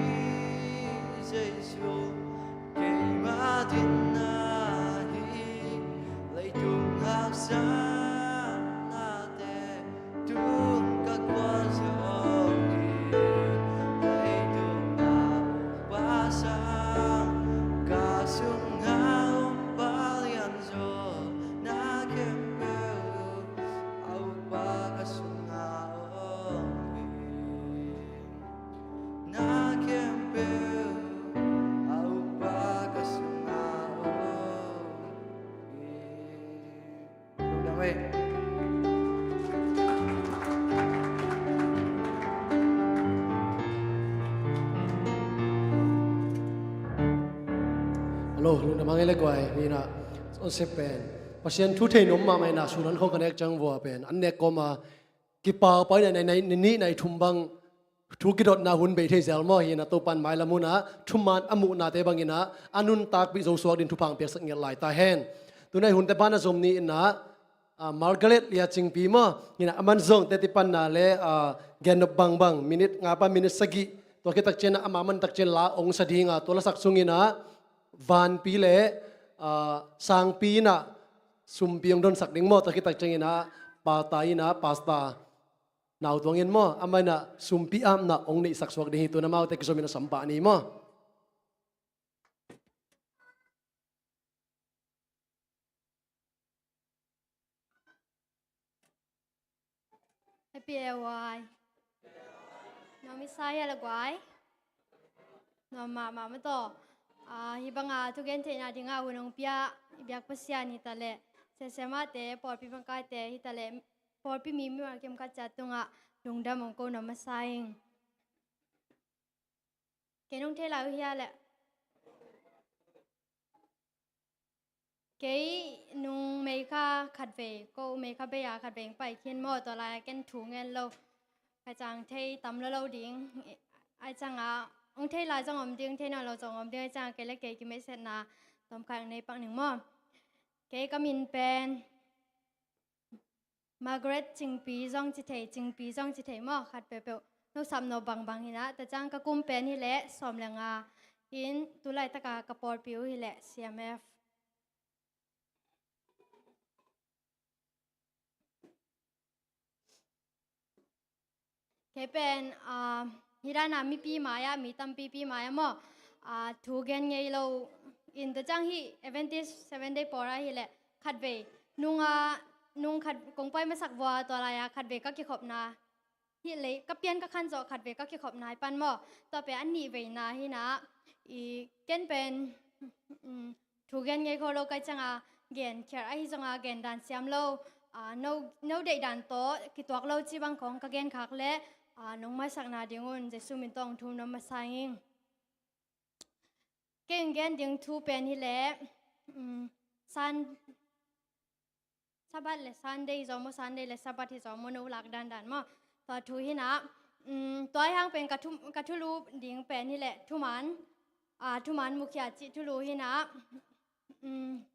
Lo, lungdam a ngei le guai, hi na, on sep pen. Pasian thu thei nuam mahmah hi na, sun an khong ka nek ciang vua pen. An nek kawm a, kipau pai na, na, na, na nih na i thum bang, thu kidotna hun bei thei zel maw hi na, Topan mailam hun a, thuman a muhnate bang hi na, a nuntakpih zo suak din thupha piaksak ngiat lai ta hen. Tunai hunte pan a zom ni hi na, a, Margaret Lia Cingpi maw, hi na, a man zong teti panna le, a, gen nop bangbang, minit nga pan minit sagih, tua khit tak ciang a, ama man tak ciang la ong sa ding a, tua lasak sung hi na, vanpi le, a, sangpi hi na, sumpi ong donsak ding maw, tua khit tak ciang hi na, pata hi na, pasta, nau tuang in maw, amah hi na, sumpi apna ong neihsak suak ding hi, tu na amaute kizom hi na sampah ni maw. Happy L Y. Nuam i sa hia le guai? Nuam mahmah maw taw. A, hi bang a thugen theihna ding a hun ong pia i biak Pasian hi ta leh, siasiamahte, pawlpi pangkaite hi ta leh, pawlpi mi mimal kim khat ciat tung a lungdam ong ko nuam masa ing. Kei nung thei lai uh hia leh? Kei nung May kha khatvei, ko May kha bei a khatvei ong pai khin maw, tua lai a ken thu ngen lo. Ka ciang thei tam lo lo ding. Ai ciang a, ong thei lai zong om ding, thei nawn lo zong om ding, ai ciang a kei le kei kimeihsetna tom khat ong nei pak ning maw. Kei ka min pen Margaret Cingpi zong ci thei, Cingpi zong ci thei maw, khat peuhpeuh. Nusap no bangbang hi na, ta ciang ka kum pen hi leh sawm le nga. Hi in, tu laitak a ka pawlpi uh hi leh C M F. Kei pen, a, hi dan a mipi mai ah, mi tampipi mai ah maw, a, thu gen ngei lo in, tua ciang hih Adventist Seventh Day Pawl ah hi leh khatvei nung a, nung khat kong pai masak vua tua lai a khatvei ka kikhopna, hih lei ka pian ka khan zawh khatvei ka kikhopna hi pan maw, tua pen a nihveina hi na, i ken pen, um, thu gen ngei kho lo ka hih ciang a, gen khial ahi zong a, gen dan siam lo, a, no, no deih dan tawh kituak lo ci bang khong ka gen khak leh, a, nong maisakna ding un Jesu min tawh ong thum nuam masa ing. Kei ong gen ding thu pen hi leh, um, Sun-, Sabbath le Sunday hi zaw maw, Sunday le Sabbath hi zaw maw, no lak dandan maw. Tua thu hi na, um, tua hi hang pen ka thu, ka thulu ding pen hi leh thuman, a, thuman mukhia cih thulu hi na, um,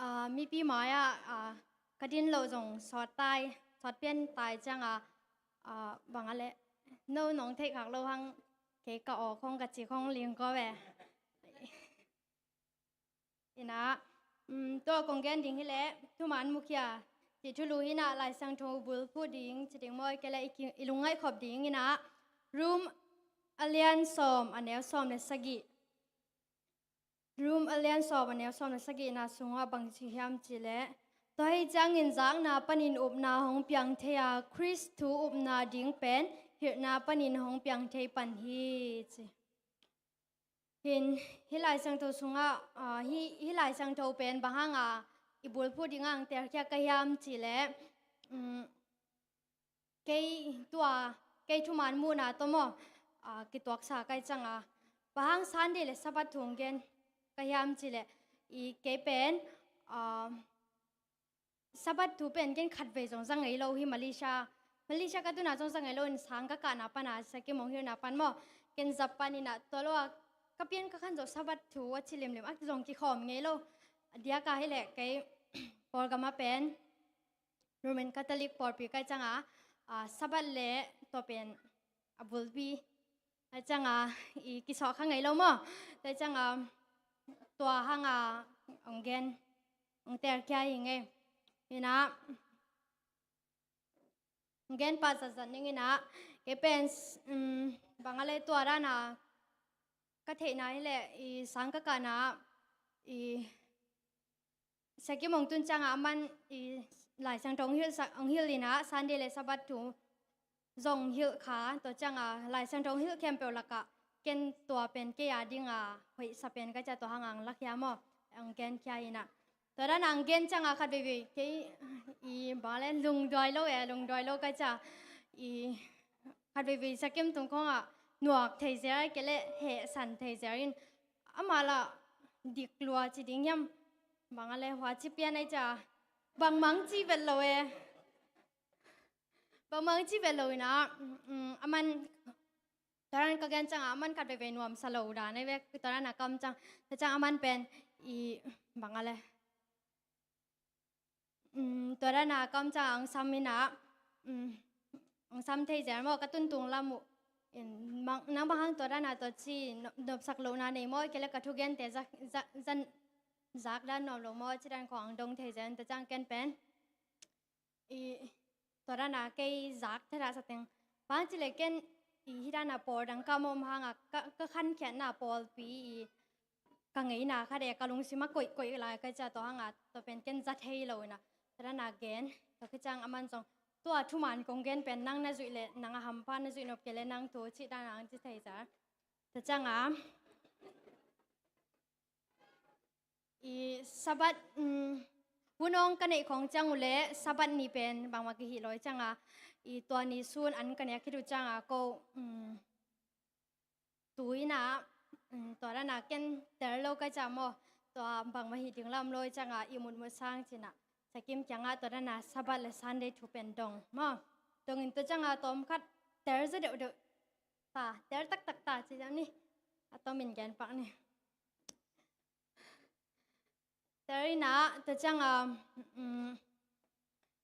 a, mipi mai ah, a, ka din loh zong sawt tai, sawt pian tai ciang a, a, bang a leh, no nong theih khak lo hang, kei ka aw khong ka ci khong ling ko ve. Hi na, um, tua kong gen ding hi leh, thuman mukhia cih thulu hi na, Lai Siangtho bulphuh ding ci ding maw, kei leh i ki, i lungngaih khop ding hi na, Rom a lian sawm a neu sawm le sagih. Rom a lian sawm a neu sawm le sagihna sungah bang ci hiam cih leh, tua hi ciangin zakna panin upna hong piang thei a, Khrist thu upna ding pen hilhna panin hong piang thei pan hi ci. Hi in, hih Lai Siangtho sungah, a, hih, hih Lai Siangtho pen bang hang a i bulphuh ding a ong telkhia ka hiam cih leh, um, kei tua, kei thuman muhna tawh maw, a, kituaksa ka hih ciang a, bang hang Sunday le Sabbath thu ong gen ka hiam cih leh, i kei pen, a, Sabbath thu pen ken khatvei zong za ngei lo hi Malaysia. Malaysia ka tun a zong za ngei lo in sang ka kahna pan a, Siakim ong hilhna pan maw. Ken Japan in a tua lo a ka pian ka khan zawh Sabbath thu a ci limlim a zong kikhawm ngei lo. A diak a hi leh kei Kawlgam ah pen Roman Catholic pawlpi ka hih ciang a, a, Sabbath le tua pen a bulpi. Tua ciang a, i kisawh kha ngei lo maw. Tua ciang a, tua hang a, ong gen, ong telkhia hi ing ei. Hi na, ong gen pah zatzat ning hi na, kei pen, um, bang a leh tua dan a, ka theihna hi leh, i sang ka kahna, i Siakim ong tun ciang a, aman i Lai Siangtho ong hilh sak, ong hilh in a, Sunday le Sabbath thu zong hilh kha, tua cianga Lai Siangtho hong hilh khempeuh lakah ken tua pen kei a dinga hoihsa pen ka cia, tua hanga hong lakhia maw, hong genkhia inah. Tua dana hong gen cianga khat veivei kei i bang le lungduai lo e, lungduai lo ka cia. I khat veivei sakim tung khongah nuak thei zel, kei le hehsan thei zel in, amah lah dik lua ci ding hiam, bang a le hua ci pian ai cia, bangmang ci vet lo e. Bangmang ci vet lo inah, mm, aman, tua dan ka gen cianga aman khat veivei nuamsa lo dan ai ve, tua dana ka om ciang, tua ciang aman pen i bang a le, mm, tua dana ka om cianga hong sam inah, mm, hong sam thei zel maw, ka tuntung lam uh. In, mang, nang bang hang tua dana tua ci, nop, nopsak lohna nei maw, kei le ka thugente zak, zak, zak dan nuam lo maw, ci dan khong hong dong thei zel in, tua ciang ken pen i tua dana kei zak theda sa teng. Bang ci le ken i hih dana pawl dang ka mawm hanga ka, ka khankhiatna pawlpi i ka ngeina khat e, ka lungsim a koih, koih lai ka cia, tua hanga tua pen ken za thei lo inah. Tua dana gen, tua ka ciang aman zong, tua thuman kong gen pen nang na zuih le, nang a hampha na zuih nop kei le nang thu ci dana hong ci thei zel. Tua cianga i Sabbath, mm, hun awng ka neih khong ciang uh le Sabbath ni pen bangmah kihih lo i cianga, i tua ni sun an ka nek khit uh cianga ko, mm, tu inah, mm, tua dana ken tel lo ka cia maw, tua bangmah hih ding lam lo i cianga i mutmut sang cinah sakim kiangah tua dana Sabbath le Sunday thu pen dong maw. Dongin tua cianga tawm khat tel zaw deuhdeuh ta, tel taktak ta ci ciang ni, a tomin gen pak ni. Tel inah, tua cianga, mm,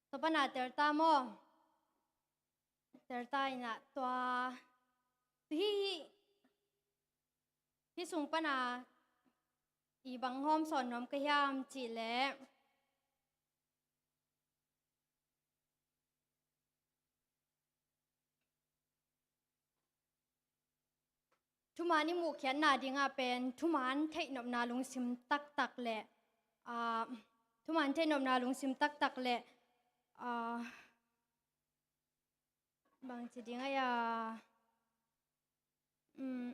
tua pana tel ta maw? Tel ta inah tua, hih, hih, hih sung pana i bang hawm sawn nuam ka hiam cih leh, thuman i muhkhiatna dingah pen thuman theihnopna lungsim taktak le, ah, thuman theihnopna lungsim taktak le, ah, bangci ding ai a, um,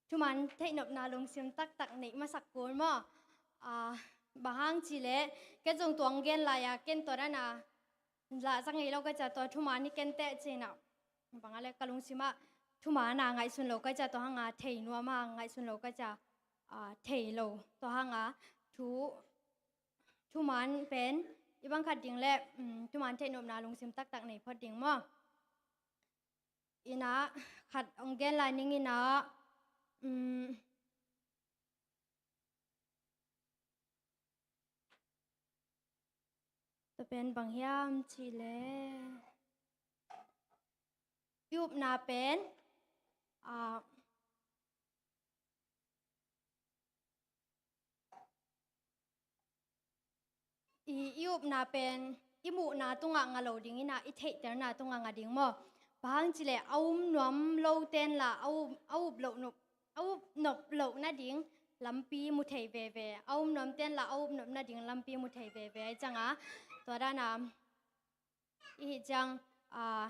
thuman theihnopna lungsim taktak neih masak kul maw? Ah, bang hang cih leh ken zong tua hong gen lai-a ken tua dana lah za ngei lo ka cia, tua thuman i ken teh cinah. Bang a le ka lungsimah thuman a ngaihsun lo ka cia, tua hanga thei nuam a ngaihsun lo ka cia, ah, thei lo. Tua hanga thu, thuman pen i bang khat ding le, um, thuman theihnopna lungsim taktak nei phot ding maw? Inah khat hong gen lai ning inah, um, tua pen bang hiam cih leh i upna pen, ah, i, i upna pen i muhna tungah nga lo ding inah, i theihtelna tungah nga ding maw? Bang hang cih leh a um nuam lo ten lah a up, a up loh nop, a up nop loh nading lampi mu thei veve, a um nuam ten lah a up nop nading lampi mu thei veve ai cianga, tua dana i hih ciang, ah,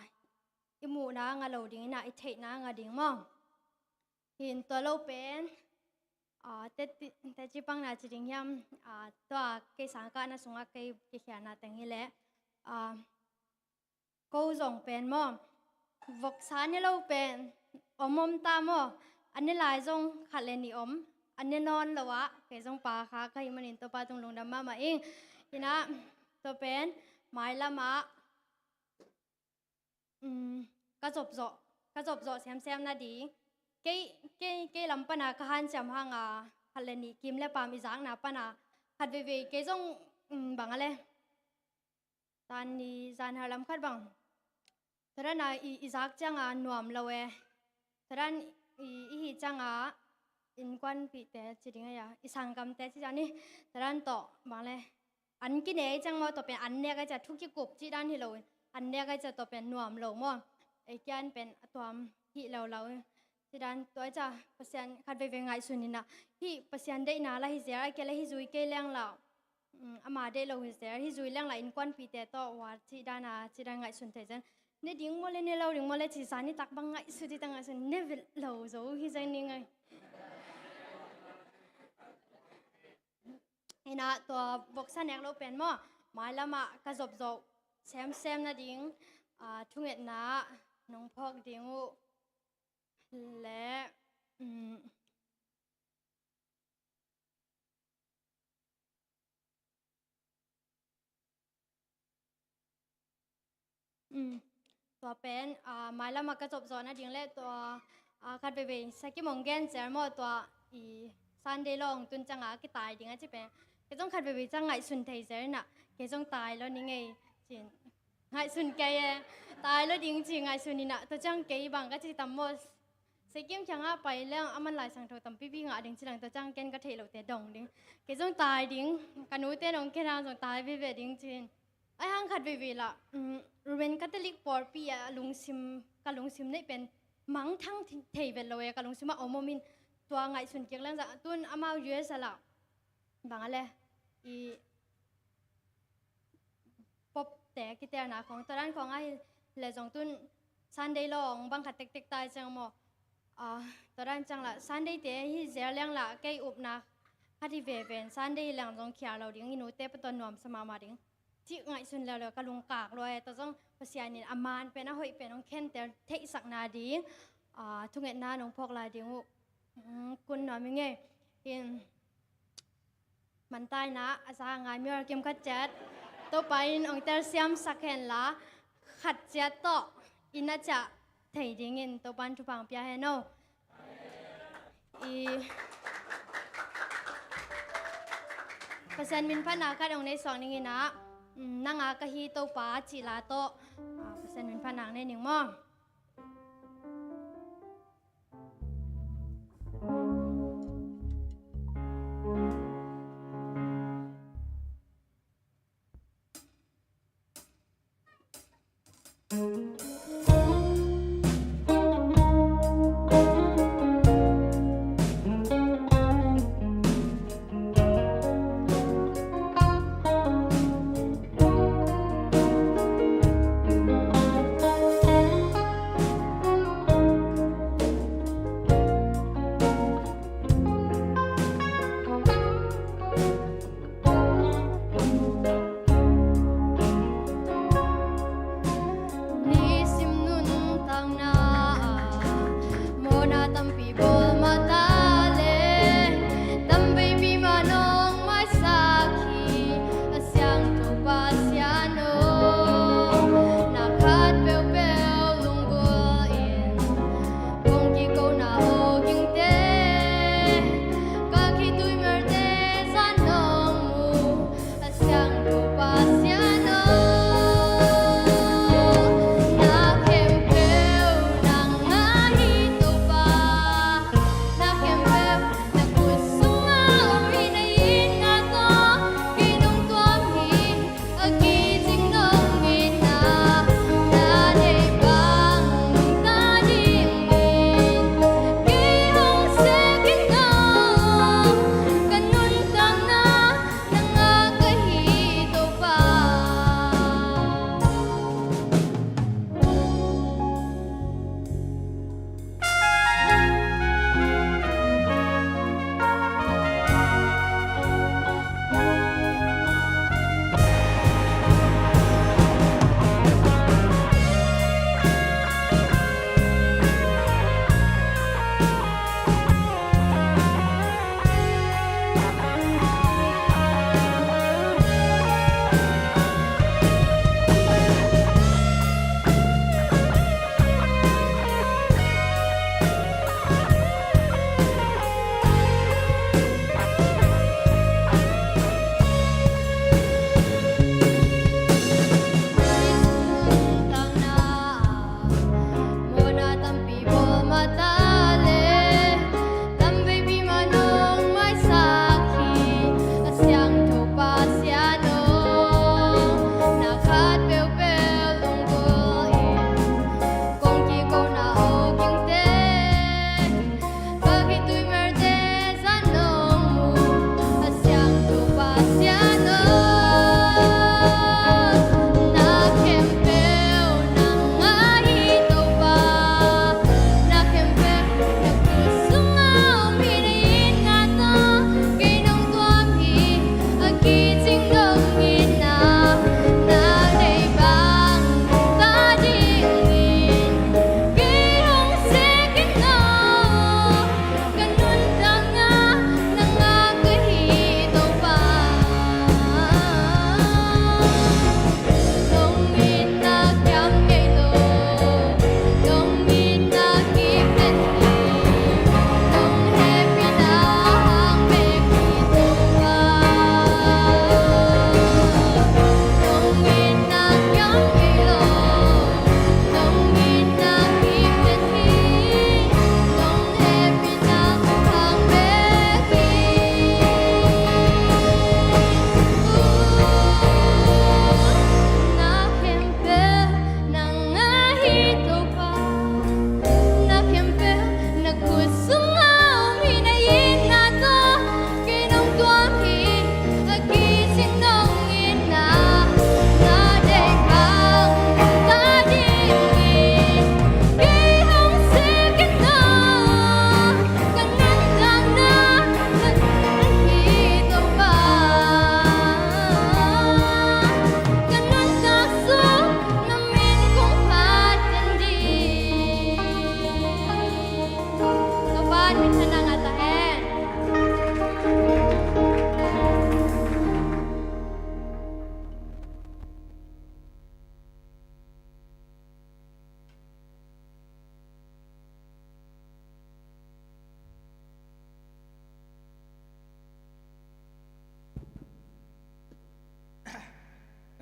i muhna nga lo ding inah, i theihna nga ding maw? Hin tua lo pen, ah, teci, teci pangna ci ding hiam, ah, tua kei sangkahna sungah kei kikhialna teng hi leh, ah, ko zong pen maw, voksa ne lo pen om om ta maw? A ne lai zong khat le nih om, a ne nawn lo ah kei zong pa kha ka hih manin Topa tung lungdam mahmah ing. Inah tua pen mailamah, um, ka zop zawh, ka zop zawh semsem nading. Kei, kei, kei lam pana ka hanciam hanga khat le nih kim le pam i zakna pana khat veivei kei zong, um, bang a le, tan ni zan har lam khat bang, tua dana i, i zak cianga nuam lo e. Tua dan i, i hih cianga innkuanpihte ci ding ai a, i sanggamte ci ciang ni, tua dan tawh bang le an kinei ciang maw, tua pen an nek ai cia, thu kikup cih dan hi lo in, an nek ai cia tua pen nuam lo maw? Ei kian pen a tuam hih lo lo in, cih dan tua ai cia Pasian khat veivei ngaihsun inah, hih Pasian deihna lah hi zel, ai kei le hih zui kei leng lah mm, ama deih lo hi zel, hih zui leng lah innkuanpihte tawh hua cih dan a, cih dan ngaihsun thei zel. Ne ding maw le ne lo ding maw le ci, zan nitak bang ngaihsun ding ta, ngaihsun ne vet lo zo hi zel ning ei. Inah tua voksa nek lo pen maw, mailamah ka zop zawh semsem nading, ah, thungetna nong phawk ding uh le, mm, mm, tua pen, ah, mailamah ka zop zawh nading le tua, ah, khat veivei sakimong gen zel maw, tua i Sunday law hong tun ciangah a kitai ding a ci pen. Kei zong khat veivei ciang ngaihsun thei zel inah, kei zong tai lo ning ei cin. Ngaihsun kei e, tai lo ding ci ngaihsun inah, tua ciang kei bang ka ci tam maw. Sekim kiangah pai leng aman Lai Siangtho tampipi ngah ding ci leng, tua ciang ken ka theih lote dong ding. Kei zong tai ding, ka nute nong ken hang zong tai veve ding cin. Ai hang khat veivei lah, mm, Roman Catholic pawlpi a lungsim, ka lungsim neih pen mangthang thi-, thei vet lo e, ka lungsim ah om om in tua ngaihsun kik leng zah, tun amau U S a lah bang a le i Pope te kitelna khong, tua dan khong ahi le zong tun Sunday law hong bang khat tektek tai ciang maw. Ah, tua dan ciang lah Sunday te hi zel leng lah kei upna khat hi veve in, Sunday hi leng zong khial lo ding, i nute pawh tua nuamsa mahmah ding cih ngaihsun leuleu ka lungkak lua e. Tua zong Pasian in a man pen a hoih pen hong khentel theihsakna ding, ah, thungetna nong phawk lai ding uh, mm, kun nuam ing ei. In mantaina a za ngai mial kim khat ciat Topa in hong telsiamsak hen la, khat ciat tawh i na ciah thei dingin Topa in thupha hong pia hen aw. I Pasian min phatna khat hong nei suak ning inah, mm, nang a ka hi Topa cih la tawh, ah, Pasian min phatna hong nei ning maw.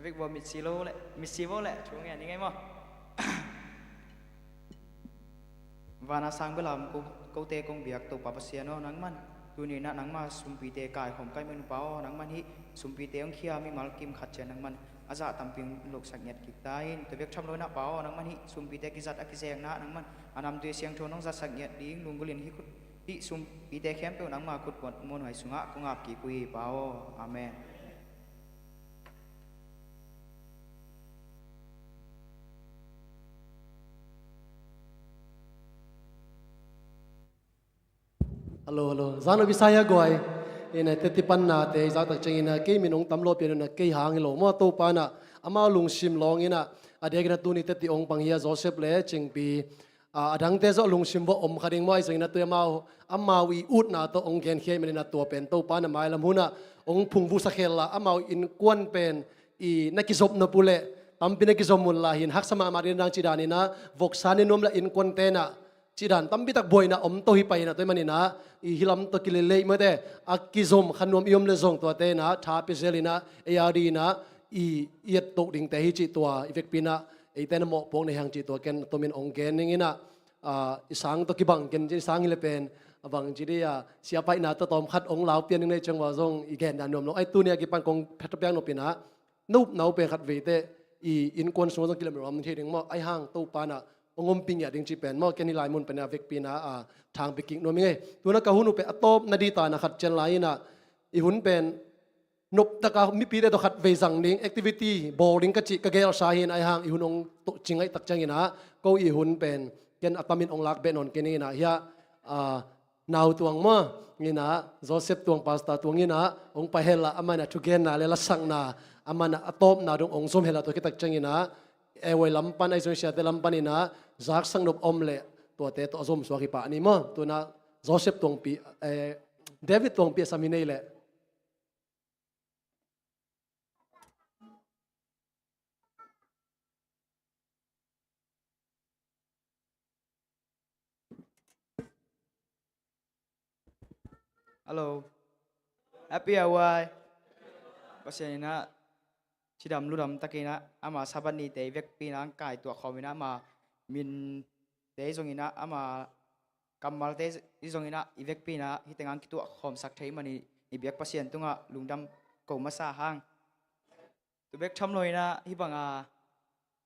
Vek bua mitsi lo le, mitsi bo le, thu ngen ni ngai maw? Vana sang belam ko, kote kong biak Topa Pasian aw nangman. Tuni inah nangma sumpite kaikhawm kaih man uh Pa aw nangman hih sumpite hong khia mimal kim khat cian nangman a zah tampi hong losak ngiat kik ta in. Tua bek tham lo inah Pa aw nangman hih sumpite kizat a kizekna nangman a namtui siangtho nong zatsak ngiat ding lunggulhin hih khut, hih sumpite khempeuh nangma khut muan muan hai sungah kong ap kik uh hi Pa aw. Amen. Hello, hello. Zan a bisa hia guai. Ina teti panna te i zak tak ciangina kei min hong tam lo pian una kei hang hi lo maw Topa na amau lungsim lawng ina a dek ina tuni teti hong pang hia Joseph le Cingpi. A, a dangte zawh lungsim vawh om kha ding maw ahi zongina tui amau amau i utna tawh hong genkhia i manina tua pen Topa na mailam huna hong phungvusa khel la amau innkuan pen i na kizop nop uh leh tampi na kizop mun la hin haksa mahmah ding dang ci danina voksa ni nuam la innkuan tena cih dan tampi tak buaina om to hi pai hina tua hi manina i hilam tawh kilelei mate a kizom kha nuam i om le zong tua tena tha pia zel ina ei a dina i i et toh dingte hi cih tua i vekpina eite na mawhpuak nei hang cih tua ken tomin ong gen ning ina i sang tawh kibang ken i sang hi le pen a bang ci di a siapaihna tawh tawm khat ong lau pian ning nei ciang ua zong i gen dan nuam lo ai tunia kipan kong phet piang nopina na upna uh pen khat veite i innkuan sungah zong kilam ram thei ding maw ai hang Topa na hong ompih ngiat ding cih pen maw ken hi lai mun pen a vekpina a thangpi kik nuam i ngei tuna ka hun uh pen a tawp na di ta na khat cian lai ina i hun pen nop taka mipite tawh khat vei zang ding activity bawl ding ka cih ka gelsa hin ai hang i hun hong toh cingaih tak ciangina ko i hun pen ken a tamin hong lak beh nawn kei ning ina hia a nau tuang maw ngina Joseph tuang pastor tuang ina hong pai hel la amana thugenna le lasakna amana a tawpna dong hong zom hel la tua kitak ciangina ewai lampan ai zong siate lampan ina zaksak nop om le tuate tawh a zom suak hi pah ni maw tuna Joseph tuangpi eh, David tuangpi a sam hi nei le Hello. Happy a wai. Pasian ina cidam ludam takina ama sabat nite i vekpina ang kai tuak khawm ina ama minte i zongina ama kammalte i zongina i vekpina hitengang kituak khawmsak thei mani i biak Pasian tunga lungdam ko masa hang. Tu bek tham lo ina hibanga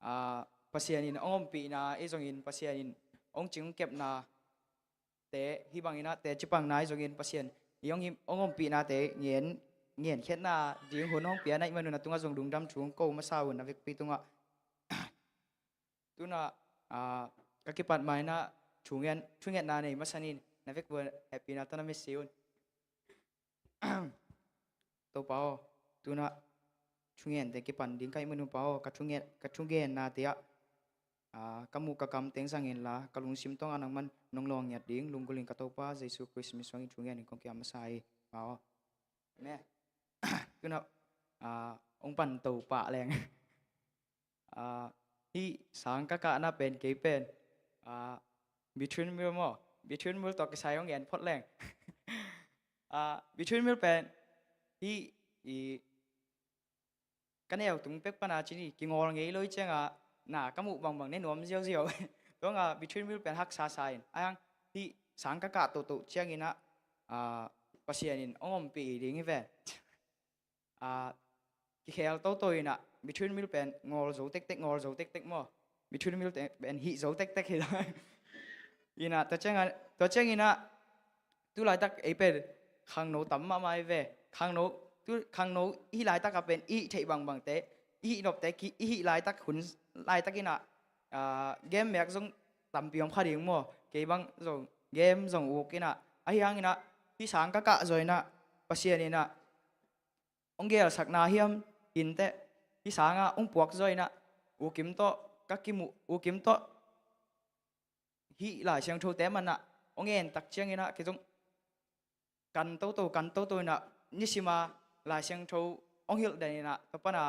a Pasian in hong ompihna i zongin Pasian in hong cing hong kepna te hibangina te cipangna i zongin Pasian i hong hong ompihna te ngen ngen khiatna ding hun hong piana i manuna tunga zong lungdam thu hong ko masa un a vekpi tunga tuna a ka kipat maina thungen thungetna nei masanin na vekpua hepina tana misi un. Topa aw tuna thungente kipan ding ka hih munu pa aw ka thungen ka thungennate ah ka muh ka kam teng zangin la ka lungsim tawngah nangman nong lawng ngiat ding lunggulhin ka Topa Jesu Khrist min suangin thungen in kong kiam masa hi pa aw. Amen. Tuna hong pan Topa leng. Hih sang ka kahna pen kei pen Bitrin Mil maw? Bitrin Mil tawh kisai hong en phot leng. Bitrin Mil pen hih i ka neu tung pek pana cini kingawl ngei lo i cianga na ka muh bangbang ne nuam ziauziau. Tuanga Bitrin Mil pen haksa sa in a hang hih sang ka kah tohtoh ciangina Pasian in hong ompih ding hi ven. Kikhel toto ina Bitrin Mil pen ngawl zo tektek ngawl zo tektek maw? Bitrin Mil pen hih zo tektek hi. Ina tua ciangina tua ciangina tu laitak ei pen khangno tam mahmah hi ve. Khangno tu khangno i hih laitak a pen i hih theih bangbangte i hih nopte ki i hih laitak hun laitak ina game mek zong tampi om kha ding maw? Kei bang zong game zong uk ina ahi hangina hih sang ka kah zaw ina Pasian ina hong gelsakna hiam inteh hih sanga hong puak zaw ina ukim tawh ka kimuh ukim tawh hih Lai Siangthote manah hong en tak ciangina kei zong kan toto kan toto ina nisima Lai Siangtho hong hilh den ina tua pana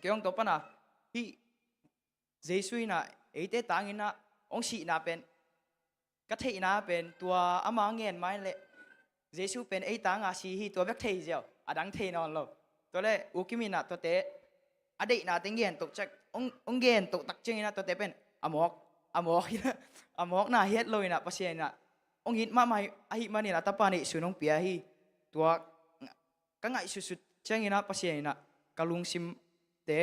kei hong tua pana hih Jesu ina eite tangina hong sihna pen ka theihna pen tua ama ngen mai le Jesu pen ei tanga si hi tua bek thei ziau a dang thei nawn lo. Tua le ukim ina tuate a deihna teng gen toh ciang, hong, hong gen toh tak ciangin ah tuate pen a mawk, a mawk in ah, a mawkna het lo in ah Pasian in ah hong it mahmah ahih manin a tapa neihsun hong pia hi. Tua ka ngaihsutsut ciangin ah Pasian in ah ka lungsimte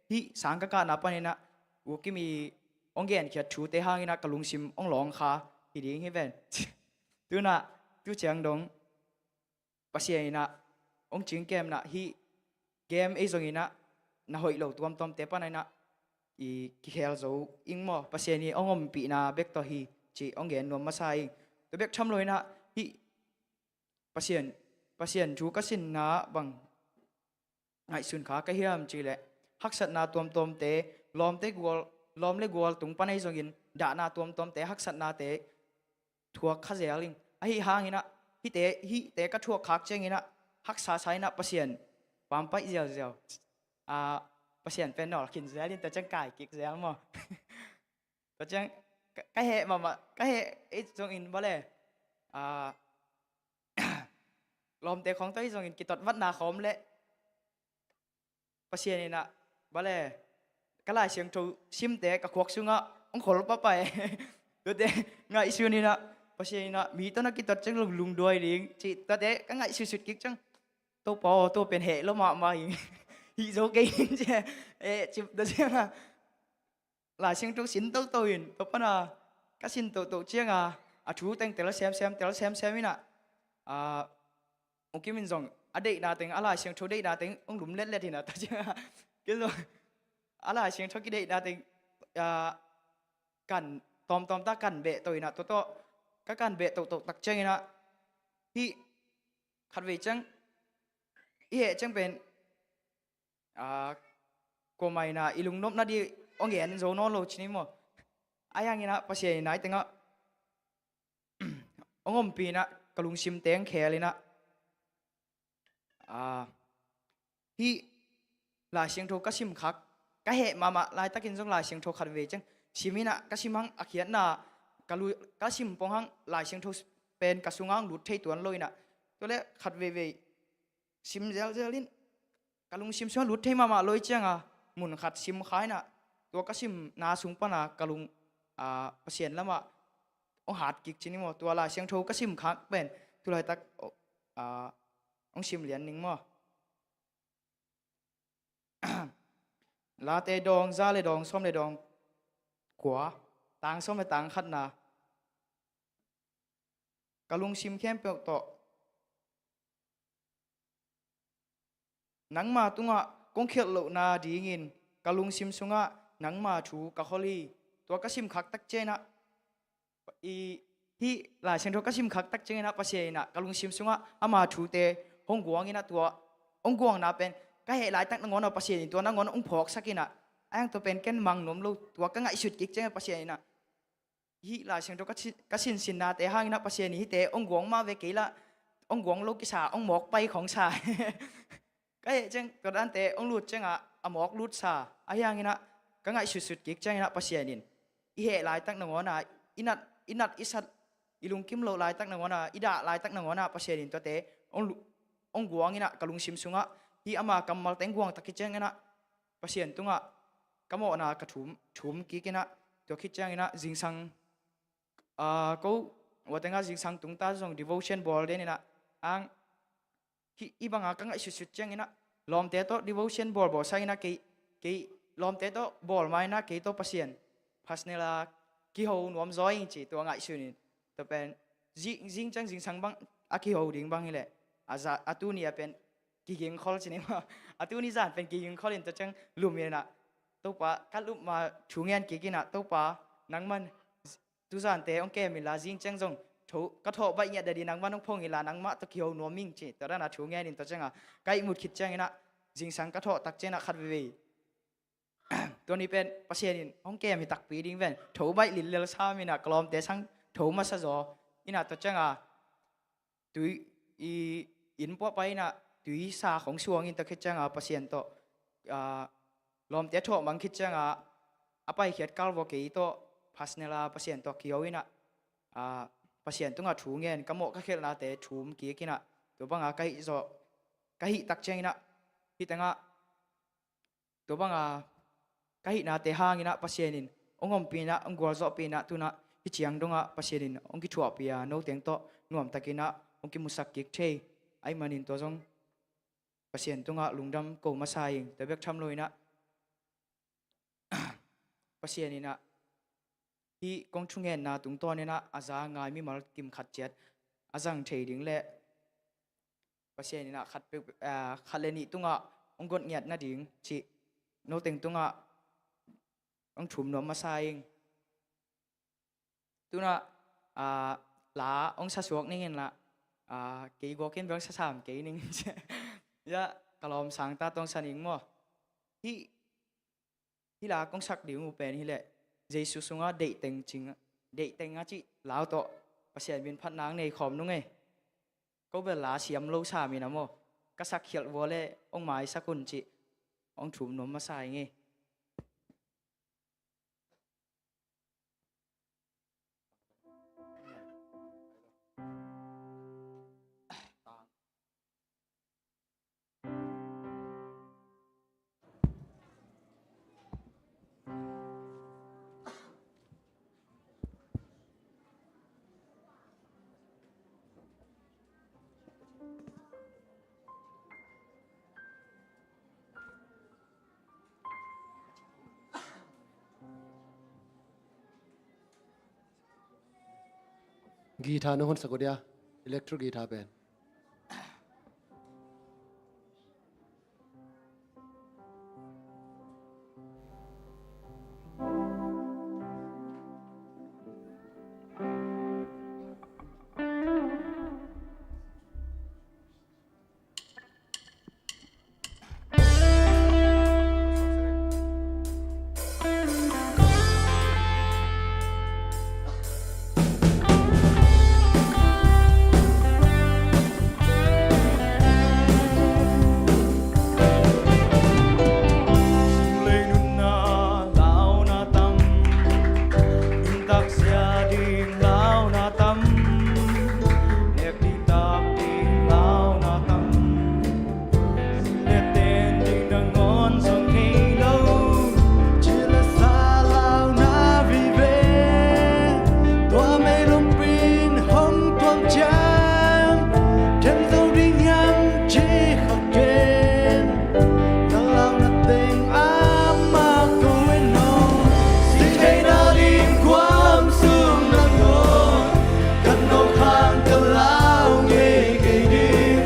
hih sang ka kahna panin ah U Kim i hong genkhiat thute hangin ah ka lungsim hong lawng kha hi ding hi ven. Tu in ah, tu ciang dong Pasian in ah hong cingkem in ah hih game ei zongin ah na hoih lo tuamtuamte pan in ah i kikhel zo ing maw, Pasian i hong ompihna bek tawh hi, ci hong gen nuam masa ing. Tua bek tham lo in ah hih Pasian, Pasian thu ka sinna bang ngaihsun kha ka hiam cih leh, haksatna tuamtuamte, lawmte gual, lawm le gual tung pan ei zongin dahna tuamtuamte, haksatnate thuak kha zel ing. Ahi hangin ah hihte, hihte ka thuak khak ciangin ah haksa sa in ah Pasian pampaih ziauziau. Ah, Pasian pen nawl khin zel in tua ciang kai kik zel maw. Tua ciang ka, ka heh mahmah, ka heh ei zongin bale, ah, lawmte khawng tawh ei zongin kitot vatna khawm leh Pasian in ah bale, ka Lai Siangtho simte ka khuak sungah hong khol pahpah e. Tuate ngaihsun in ah Pasian in ah mi tawh na kitot ciang lung, lungduai ding ci, tuate ka ngaihsutsut kik ciang, Topa aw, tua pen heh lo mahmah ing. Hih zo kei ing ci e. Eh, cip tua ciang a Lai Siangtho sin toto in, tua pan a ka sin toto ciang a, a thu teng tel semsem, tel semsem in ah, ah, U Kim in zong a deihna teng, a Lai Siangtho deihna teng hong lum letlet in ah, tua ciang a kei zong a Lai Siangtho kideihna teng, ah, kan tawmtawm ta kan beh to in ah, tua tawh ka kan beh toto tak ciangin ah hih khatvei ciang i heh ciang pen, ah, kuamah in ah i lungnopna ding hong en zo nawn lo ci ni maw. Ahi hangin ah Pasian in ah ei teng ah hong ompih in ah ka lungsim teng khel in ah, ah, hih Lai Siangtho ka sim khak, ka heh mahmah laitakin zong Lai Siangtho khatvei ciang sim in ah ka sim hang a khiatna, ka lu-, ka sim pong hang Lai Siangtho pen ka sungah hong lut thei tuan lo in ah, tua leh khatveivei sim zelzel in ka lungsim sungah lut thei mahmah lo i ciang a, mun khat sim kha in ah tua ka simna sung pan a ka lung, ah, Pasian lamah hong hat kik ci ni maw. Tua Lai Siangtho ka sim khak pen tu laitak, ah, hong sim lian ning maw. Late dawng za le dawng sawm le dawng kua, tang sawm le tang khatna. Ka lungsim khempeuh tawh nangma tungah kong khialh lohna dingin ka lungsim sungah nangma thu ka khol hi. Tua ka sim khak tak ciangin ah, i, hih Lai Siangtho ka sim khak tak ciangin ah Pasian in ah ka lungsim sungah ama thute hong guang in ah, tua hong guangna pen ka heh laitak nangawn ah Pasian in tua nangawn hong phawksak in ah, a hiang tua pen ken mang nuam lo, tua ka ngaihsut kik ciangin ah Pasian in ah hih Lai Siangtho ka si-, ka sinsinnate hangin ah Pasian in hihte hong guang mah ve kei lah, hong guang lo kisa, hong mawk pai khong sa. Ka heh ciang tua dante hong lut ciangah a mawk lut sa. Ahi hangin ah ka ngaihsutsut kik ciangin ah Pasian in i heh laitak nangawn ah, i nat, i nat i sat, i lungkim loh laitak nangawn ah, i dah laitak nangawn ah Pasian in tuate hong lu-, hong guang in ah ka lungsim sungah hih ama kammalte hong guang tak khit ciangin ah Pasian tungah ka mawhna ka thum, thum kik in ah, tua khit ciangin ah zingsang, ah, ko ua tengah zingsang tungta zong devotion bawl den in ah, ang hih, hih banga ka ngaihsutsut ciangin ah lawmte tawh devotion bawl bawl sa in ah kei, kei lawmte tawh bawl ma in ah kei tawh Pasian personal a kiho nuam zaw ing ci, tua ngaihsun in. Tua pen zing, zing ciang zingsang bang a kiho ding bang hi leh, a za, a tuni a pen kiging khol ci ni maw. A tuni zan pen kiging khol in tua ciang lum in ah, Topa, ka lum ma thu ngen kik in ah, Topa, nangman tuzante hong kem inla zing ciang zong tho, ka thawh baih ngiat dadi nangman hong phong inla nangmah tawh kiho nuam ing ci, tua dan a thu ngen in tua ciangah ka ihmut khit ciangin ah zingsang ka thawh tak ciangin ah khatveivei, tua ni pen Pasian in hong kem hi takpi ding ven, tho baih lillel sam in ah ka lawmte sang tho masa zaw in ah tua ciangah tui, i, inn puah pai in ah tuisa khong suang in tua khit ciangah Pasian tawh, ah, lawmte thawh mang khit ciangah a paikhiat kal vua kei tawh personal a Pasian tawh kiho in ah, ah, Pasian tungah thu ngen, ka mawh ka khialhnate thum kik in ah, tua bangah ka hih zawh, ka hih tak ciangin ah hih tengah Tua banga ka hihnate hangin ah Pasian in hong ompih in ah, hong gualzawhpih in ah, tu-in ah hih ciang dongah Pasian in hong kithuahpih a, noteng tawh nuamtakin ah hong kimusak kik thei ahih manin tua zong Pasian tungah lungdam ko masa ing. Tua bek tham loin ah Pasian in ah hih kong thungetna tungtawnin ah a za ngai mimal kim khat ciat a zang thei ding le Pasian in ah khat peuh, ah, khat le nih tungah hong gawtngiat nading cih noteng tungah hong thum nuam masa ing. Tu-in ah, ah, la hong sasuak ning in la, ah, kei gawkin bel sasam kei ning. Ya, ka lawm sang ta tawng sa ning maw. Hih, hih la kong sak ding uh pen hileh Jesu sungah deih teng cing, deih teng a cih la uh tawh Pasian min phatna nei khawm nung ei. Ko bel la siam lo sam in a maw, ka sak khialh vua le hong maisak un cih hong thum nuam masa ing ei. Guitar na hon sak uh dia, electric guitar pen. Nek ding tak ding launa tam, nek ten ding nangawn zong thei lo. Ci le sa launa vive, tua mei lungpin hong tuam ciang, theng zo ding hiam ci khak ken. Ka launa teng amah ko en aw, si theihna lim kuam sung nangawn, ka nawk hang ka lau ngei kei ding.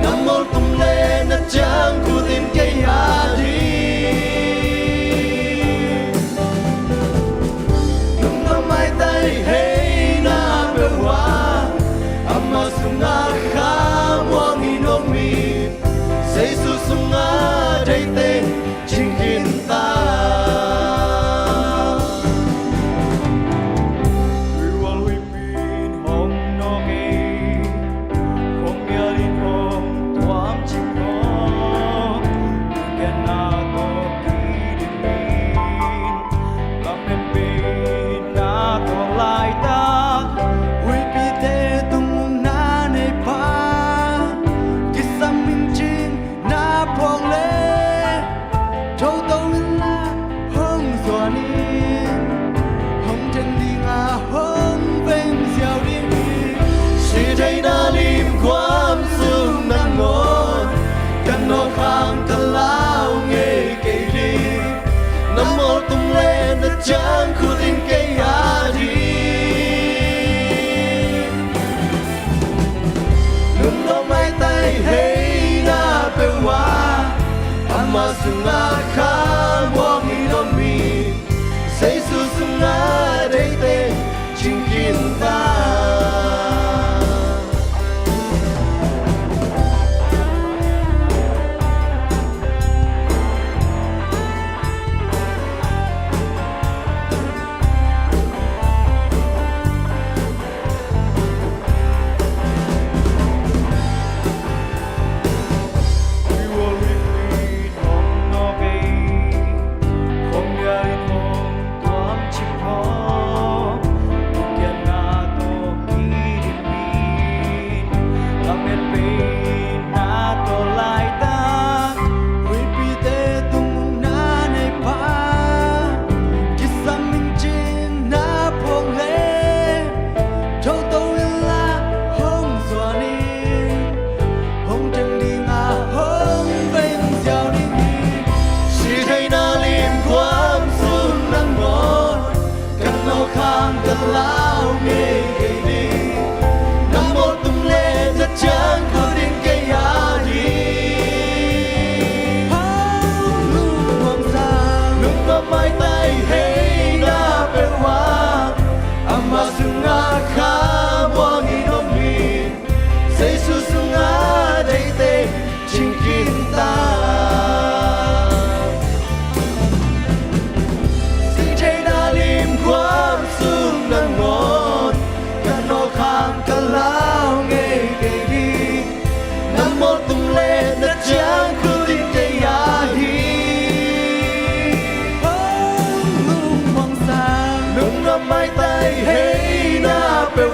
Na mawl tum le na ciangkhut in kei a ding. Nung nong maitai heina peuh a, amah sungah khamuang hi nawn mi, Jesu sungah deih teng cing khin ta. Huihual huipi in hong nawk ei, khuamial in hong tuam cing mawk. Genna tawh kidim in, lamen bei na tawh laitak, huipite tung na nei pa, kisam in cing na phawk le, thoto in la hong zuan in, hong theng ding a hong veng ziau ding hi. Si theihna lim kuam sung nangawn, ka nawk hang ka lau ngei kei ding. Na mawl tum le na ciangkhut in kei a ding. Nung nong maitai heina peuh a, amah sungah khamuang hi nawn mi, Jesu sungah deih teng cing khin ta.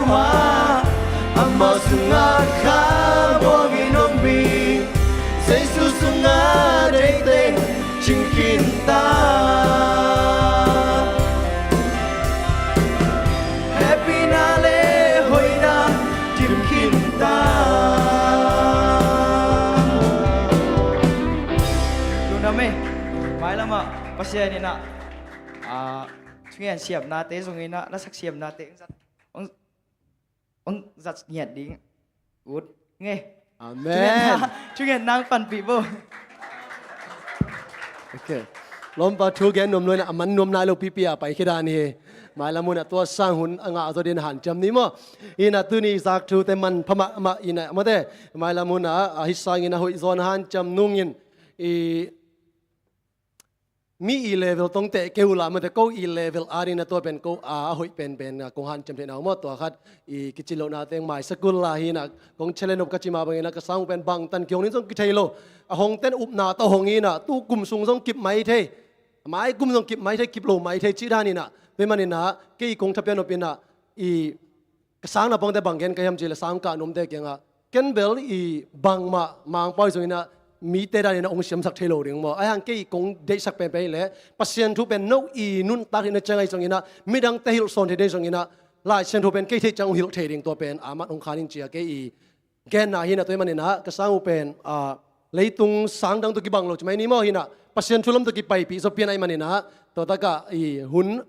Pa, amau sungah kha bawngin om hi. Jesu sungah deihte cing khin ta. Hehpihna le hoihna dim khin ta. Lungdam ei. Mailamah Pasian in ah, ah, thungen siamnate zongin ah, lasak siamnate hong zat, hong, hong zat ngiat ding ut nge. Amen. Thungen nang panpih bo. Ok. Lawmpa thu gen nuam lo in ah, a man nuam nai lo pipi a pai khia dan hi. Mailam hun ah tua sang hun a ngah zaw dingin hanciam ni maw. In ah tuni zak thute manpha mahmah in ah, mate, mailam hun ah a hih sangin a hoih zaw in hanciam nungin, i mi i level tawh teh kei uh la, mate, ko i level adingin ah tua pen ko a, a hoih penpen ah kong hanciam theihna uh maw, tua khat i kici lohna teng maisak un la hi in ah, kong challenge nop ka ci mah bangin ah ka sang uh pen bangtan kihong ding zong kithei lo. A hong ten upna tawh hong in ah, tu kum sung zong kip mai thei. Mai kum zong kip mai thei, kip lo mai thei cih dan in ah. Tua ahih manin ah kei kong thapiak nop in ah, i ka sang naupangte bang gen ka hiam cih leh, sang kah nuamte kiangah, ken bel i bangmah Mangpau zongin ah mite danin ah hong siamsak thei lo ding maw. Ahih hang kei kong deihsak penpen hi leh, Pasian thu pen no i nuntak theihna ciang ahi zongin ah, midangte hilhsawn thei ding zongin ah, Lai Siangtho pen kei theih ciang hong hilh thei ding, tua pen amat hong khan in ci-a kei i genna hi in ah. Tua ahih manin ah ka sang uh pen, ah, leitung sang dang tawh kibang lo ci mai ni maw, hi in ah Pasian thu lam tawh kipaipih zaw pian ahih manin ah, tua takah i hun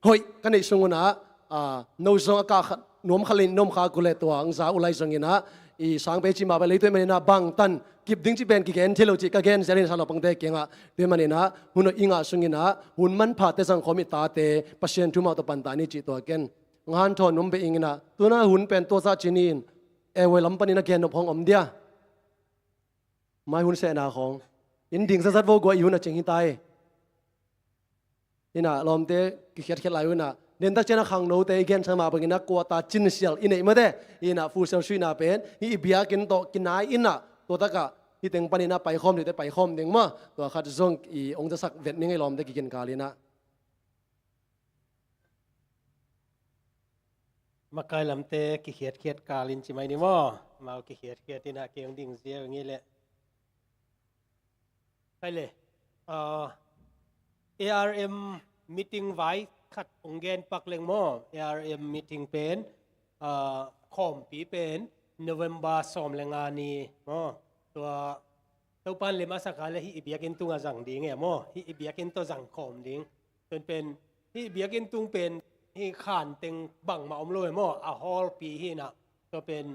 hoih ka neih sung un ah, ah, no zong a kah khat nuam khat lei in om kha uh leh tua hong za uh lai zongin ah, i sang pen ci mah bang, leitung ahih manin ah bangtan kip ding cih pen kigen thei lo cih ka gen zel in, sang naupangte kiangah. Tua ahih manin ah hun hoih i ngah sungin ah hun manphate zang khawm i tate Pasian thu mah tawh panta ni cih tua ken hong hanthawn nuam beh ing in ah. Tu-in ah hun pen tua zah ci ni in, ei, voi lam panin a gen nop hong om dia. Mai hun sehna khawng in ding zatzat vo, guai hun a cing hi ta hi. Hi in ah lawmte kikhiatkhiat lai uh hi in ah, dentak ciang a khangnote i gensa mah bangin ah kuata cin sial i neih, mate. Hi in ah fusial suihna pen hih i biakinn tawh kinai in ah, tua takah hih teng panin ah paikhawm theite paikhawm ding maw. Tua khat zong i hong zasak vet ning ei, lawmte kikin kal in ah. Makai lamte kikhiatkhiat kal in ci mai ni maw. Amau kikhiatkhiat in ah kei hong ding ziau ing ei leh. Hai le, ah, A R M meeting vai khat hong gen pak leng maw. A R M meeting pen, ah, khawmpi pen November sawm le nga ni maw. Tua Topa'n lem a sak a leh hih i biakinn tungah zang ding e maw. Hih i biakinn tawh zang khawm ding. Tua pen hih biakinn tung pen hih khan teng bangmah om lo e maw. A hallpi hi in ah. Tua pen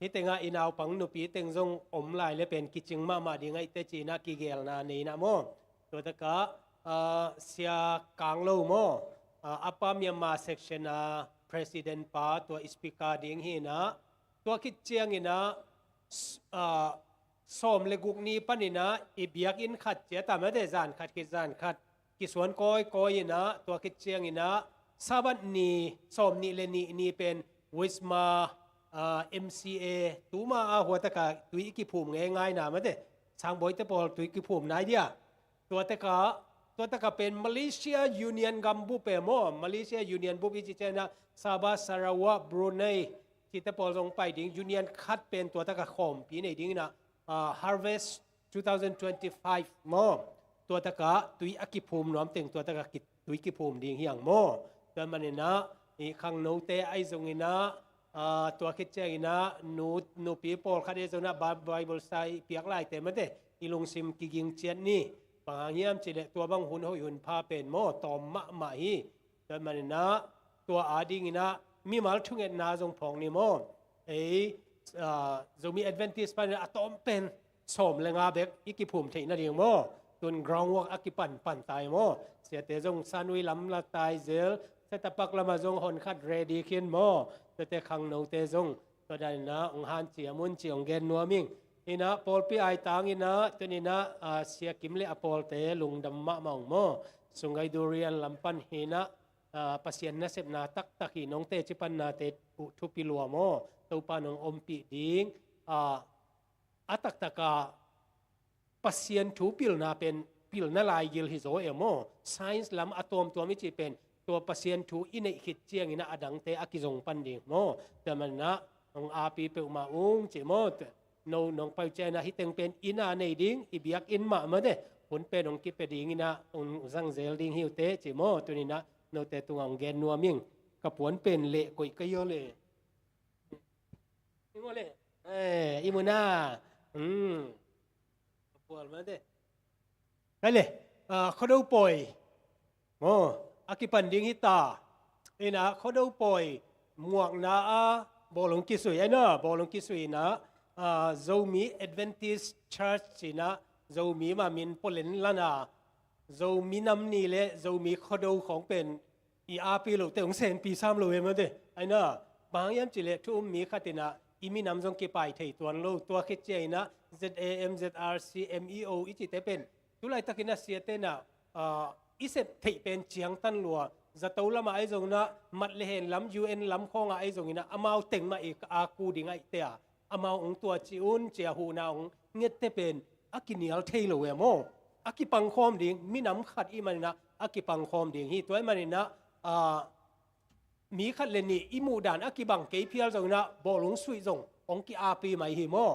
hih tengah i naupang nupi teng zong om lai leh pen kicing mahmah ding ahih teh ci in ah kigelna nei in ah maw. Tua takah, ah, Sia Kang Lo maw, ah, Upper Myanmar section a president pa, tua speaker ding hi in ah. Tua khit ciangin ah, s-, ah, sawm le guk ni panin ah i biakinn khat ciat a, mate, zan khat khit zan khat kisuan kawikawi in ah, tua khit ciangin ah Sabbath ni, sawm nih le nih ni pen Wisma, ah, M C A, tuma a hua takah tui i kiphum ngeingai na, mate, sangbawite pawl tui kiphum nai dia. Tua takah, tua takah pen Malaysia Union gambup e maw, Malaysia Union bup i cih ciangin ah Sabah, Sarawak, Brunei cihte pawl zong pai ding, union khat pen tua takah khawmpi nei ding in ah, ah, Harvest two thousand twenty-five maw. Tua takah tui a kiphum nuam teng tua takah ki-, tui kiphum ding hi hang maw. Tua manin ah i khangnote ahi zongin ah, ah, tua khit ciangin ah nu, nupi pawlkhat ahi zongin ah Bi-, Bible study i piak laite, mate, i lungsim kiging ciat ni. Bang hang hiam cih leh tua bang hun hoih hun pha pen maw, tawm mahmah hi. Tua manin ah tua adingin ah mimal thungetna zong phawk ni maw. Ei, ah, Zomi Adventist panin ah a tawm pen sawm le nga bek i kiphum theih nading maw. Tun groundwork a kipanpan ta hi maw. Siate zong sanui lam la ta hi zel, Setapak lamah zong hon khat ready khin maw. Tuate khangnote zong tua danin ah hong hanciam un ci hong gen nuam ing. Hi in ah pawlpi aitang in ah tuni in ah, ah, Sia Kim le a pawlte lungdam mahmah ung maw. Sungai Durian lam pan hi in ah, ah, Pasian nasepna taktak hi, nong teci pannate uh thupi lua maw. Topa nong ompih ding, ah, a taktakah Pasian thu pilna pen pilna laigil hi zaw e maw. Science lam a tuamtuam i cih pen tua Pasian thu i neih khit ciangin ah a dangte a kizong pan ding maw. Tua manin ah hong api peuhmah ung ci maw. No nong pai uh ciangin ah hih teng pen inn a nei ding, i biakinn mah mate, hun pen hong kipia dingin ah hong zang zel ding hi uh teh ci maw. Tuni-in ah note tungah hong gen nuam ing. Ka puan pen leh koih ka hi aw le. I mu le. Eh, i mu na. Hmm. Ka puan mate. Kai le. Ah, Khuado pawi. Maw, a kipan ding hi ta. Ina, Khuado pawi muakna a bawlung kisui, aina, bawlung kisui ina, ah, Zomi Adventist Church ina, Zomi ma min polen lana, Zomi nam ni le Zomi Khuado khawng pen i api lote hong senpi sam lo hi mate. Aina, bang hang hiam cih leh thu um mi khat ina, i minam zong kipai thei tuan lo, tua khit ciang ina, Z A M, Z R C, M E O, i cihte pen, tu laitakin a siate na, ah, i sep theih pen ciangtan lua, zato lamah ahi zongin ah, mat le hen lam, U N lam khawngah ahi zongin ah, amau teng mah i a ku ding ahih teh a, amau hong tua ci un, ci a huhna hong ngette pen, a kinial thei lo e maw. A kipangkhawm ding, minam khat i hih manin ah, a kipangkhawm ding hi, tua i hih manin ah, ah, mi khat le nih i muhdan a kibang kei phial zongin ah, bawlung suih zong hong ki-api mai hi maw.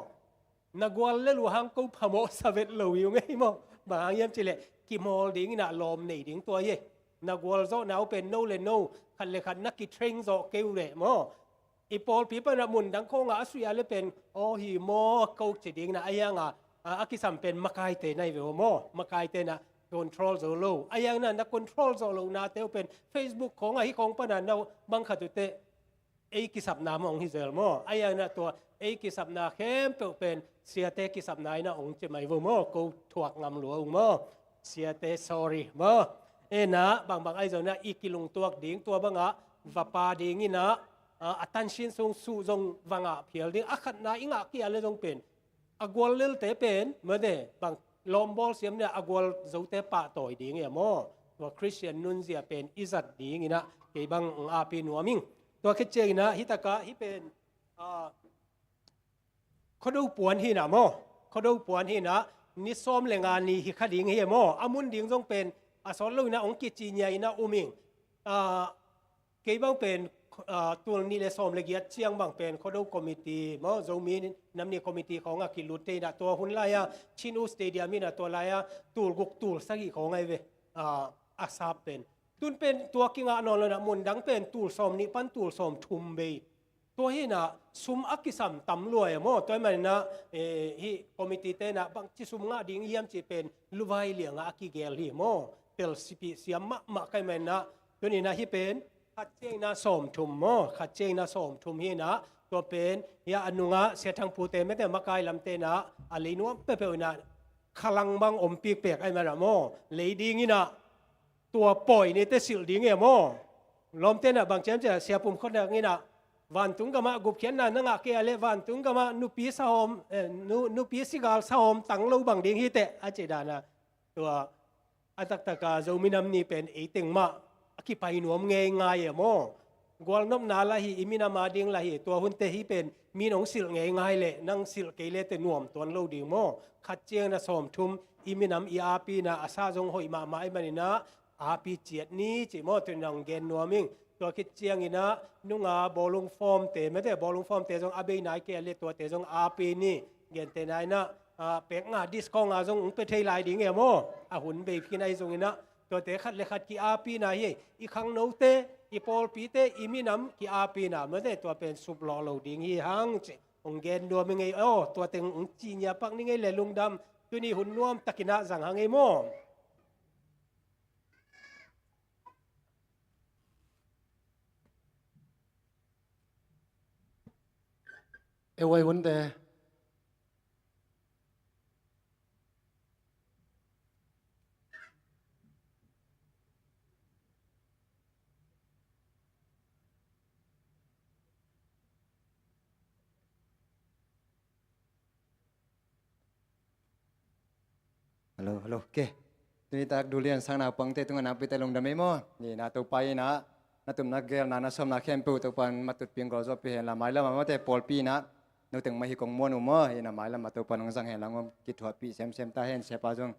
Na gual le lua hang ko phamawh sa vet lo hi ung ei maw. Bang hang hiam cih leh kimawl dingin ah lawm nei ding tua hi. Na gual zawhna uh pen no le no, khat le khat na kitrain zawh kei uh leh maw. I pawlpi pan ah mun dang khawngah a suih a le pen, aw hi maw, ko ci dingin ah, a hiang a, a, a kisam pen makaite na hi ve uh maw. Makaite na control zo lo. A hiang na, na control zo lo nate uh pen Facebook khawngah, hih khawng pan a na bang khat uh teh, ei kisapna mah hong hi zel maw. A hiang na tua ei kisapna khempeuh pen siate kisapna ina hong ci mai uh maw. Ko thuak ngam lua ung maw. Siate sorry maw. Ina, bangbang ahi zongin ah i kilungtuak ding, tua bangah vapa dingin ah, ah, a tansin sung suh zong va ngah phial ding. A khatna i ngah kei a le zong pen, a gual lelte pen mate, bang lawmbawl siam ina a gual zote pahtawi ding hi a maw. Tua Khristian nunzia pen i zat dingin ah kei bang hong api nuam ing. Tua khit ciangin ah hih takah hih pen, ah, Khuado puan hi ina maw. Khuado puan hi ina, ni sawm le nga ni hi kha ding hi a maw. A mun ding zong pen a sawt lo ina hong kici nia ina um ing. Ah, kei bang pen, ah, tul nih le sawm le giat ciang bang pen Khuado committee maw, Zomi nam ni committee khawngah kilut te ina, tua hun lai-a Chin U Stadium ina tua lai-a tul guk tul sagih khawng ahi ve, ah, a sap pen. Tun pen tua kingah nawn lo ina, mun dang pen tul sawm nih pan tul sawm thum bei. Tua hi ina sum a kisam tam lua e maw. Tua i hih manin ah, eh, hih committee te ina bangci sum ngah ding hiam cih pen luvai liangah a kigel hi maw. Tel sipih siam mahmah ka hih manin ah, tuni ina hih pen khat ciang ina sawm thum maw, khat ciang ina sawm thum hi ina, tua pen hih a nungah Sia Thang Pu te mate, makai lamte ina a lei nuam peuhpeuh ina khalang bang om pikpek a hih manin ah maw. Lei ding ina tua pawi nite silh ding hi a maw. Lawmte ina bang ci hiam cih leh, Sia Pum Khua Dang ina, vantung gamah gupkhiatna na ngah kei a leh vantung gamah nupi sahawm, eh, nu-, nupi sigal sahawm tang lo bang ding hi teh, a cih dan a. Tua a taktaka Zomi nam ni pen ei teng mah a kipai nuam ngeingai e maw. Gualnopna lah hi, i minam a ding lah hi, tua hunte hih pen mi nong silh ngeingai leh, nang silh kei le teh nuam tuan lo ding maw. Khat ciang ina sawm thum, i minam i api ina a sa zong hoih mahmah i hih manin ah, api ciat ni cih maw, tuni in ah hong gen nuam ing. Tua khit ciang ina nunga bawlung fawmte mate, bawlung fawmte zong a bei nai kei a leh tuate zong api ni. Gentehna ina, ah, pek nga discount a zong hong pia thei lai ding hi a maw. A hun bei khin ahi zongin ah, tuate khat le khat ki-api na hi. I khangnote, i pawlpite, i minam ki-api na mate, tua pen suplawh lo ding hi hang cih hong gen nuam ing ei. Aw, tua teng hong ci nia pak ning ei le lungdam. Tuni hun nuam takin ah zang hang ei maw. E wai hunte. Hello, hello. Okay. Tuni tak dulian sang naupangte tungah nakpite lungdam ei maw. Ni na Topa in ah, na tupna gelna na sawmna khempeuh Topa in matutpi in gualzawhpih hen la, mailam a mate pawlpi in ah, no teng mah hi kong muan uh maw. Ina mailam a Topa in hong zang hen la, hong kithuahpih semsem ta hen, siapa zong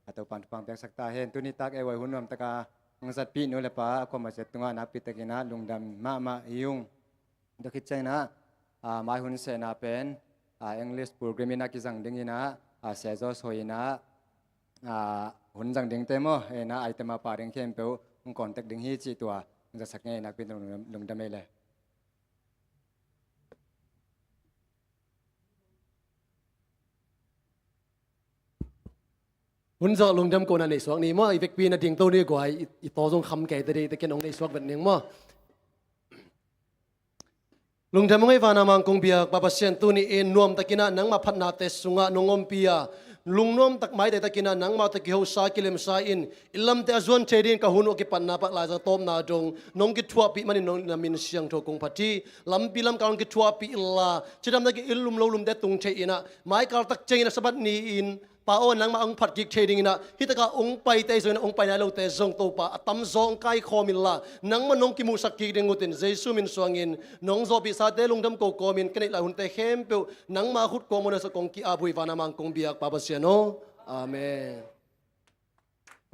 a Topa in thupha piaksak ta hen. Tuni tak ei wai hun nuam taka hong zatpih nu le pa a kuamah ciat tungah nakpi takin ah lungdam mahmah hi ung. Tua khit ciangin ah, ah, mai hun sehna pen, ah, English program in ah kizang dingin ah, ah, Sia Zaw Sawi in ah, ah, hun zang dingte maw, en ah, item a pha ding khempeuh hong contact ding hi cih tua hong zasak ngei, nakpi takin lungdam, lungdam ei le. Hun zawh lungdam kona neihsuak ni maw, i vekpi in a dingto ni guai, i, i taw zong kham kei te dei te, ken hong neihsuak vet ning maw. Lungdam hong ei, vana mangkong biak Pa Pasian, tuni in nuamtakin ah nangmah phatnate sungah nong ompih a, lungnuamtak maite takin ah nangmah tawh kihosa kilemsa in, i lamte a zuan thei dingin ka hun uh a kipatna pan Laizang tawpna dong nong kithuahpih manin nong na min siangtho kong phat hi. Lampi lamkal hong kithuahpih inla, cidamna ki inn lum lo lumte tung thei in ah, mai kal tak ciangin ah Sabbath ni-in Pa aw, nangmah hong phat kik thei dingin ah, hih takah hong paite zongin ah, hong pai nai lote zong Topa a tamzaw hong kaikhawm inla, nangmah nong kimuhsak kik ding uh tin Jesu min suangin nong zawhpihsate lungdam ko kawmin ka neih lai hunte khempeuh nangmah khut kawm uh na sa kong ki-ap uh hi, vana mangkong biak Pa Pasian aw. Amen.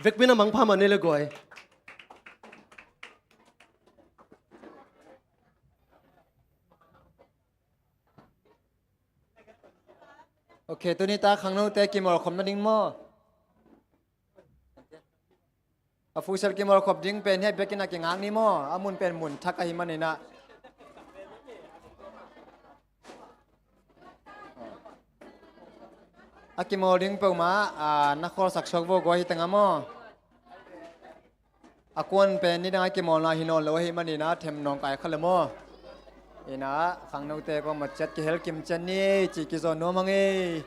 Vekpi in ah mangpha mah nei le guai. Ok, tuni ta khangnote kimawlkhop nading maw? A futsal kimawlkhop ding pen hiah bekin a kingak ni maw? A mun pen mun thak ahih manin ah. A kimawl ding peuhmah, ah, na khawlsak suak vo guai, hi teng ah maw? A kuan pen nidang a kimawlna hi nawn lo ahih manin ah them nawngkai kha le maw? In ah khangnote kuamah ciat kihel kim ciat ni, ci kizawn nuam hang ei.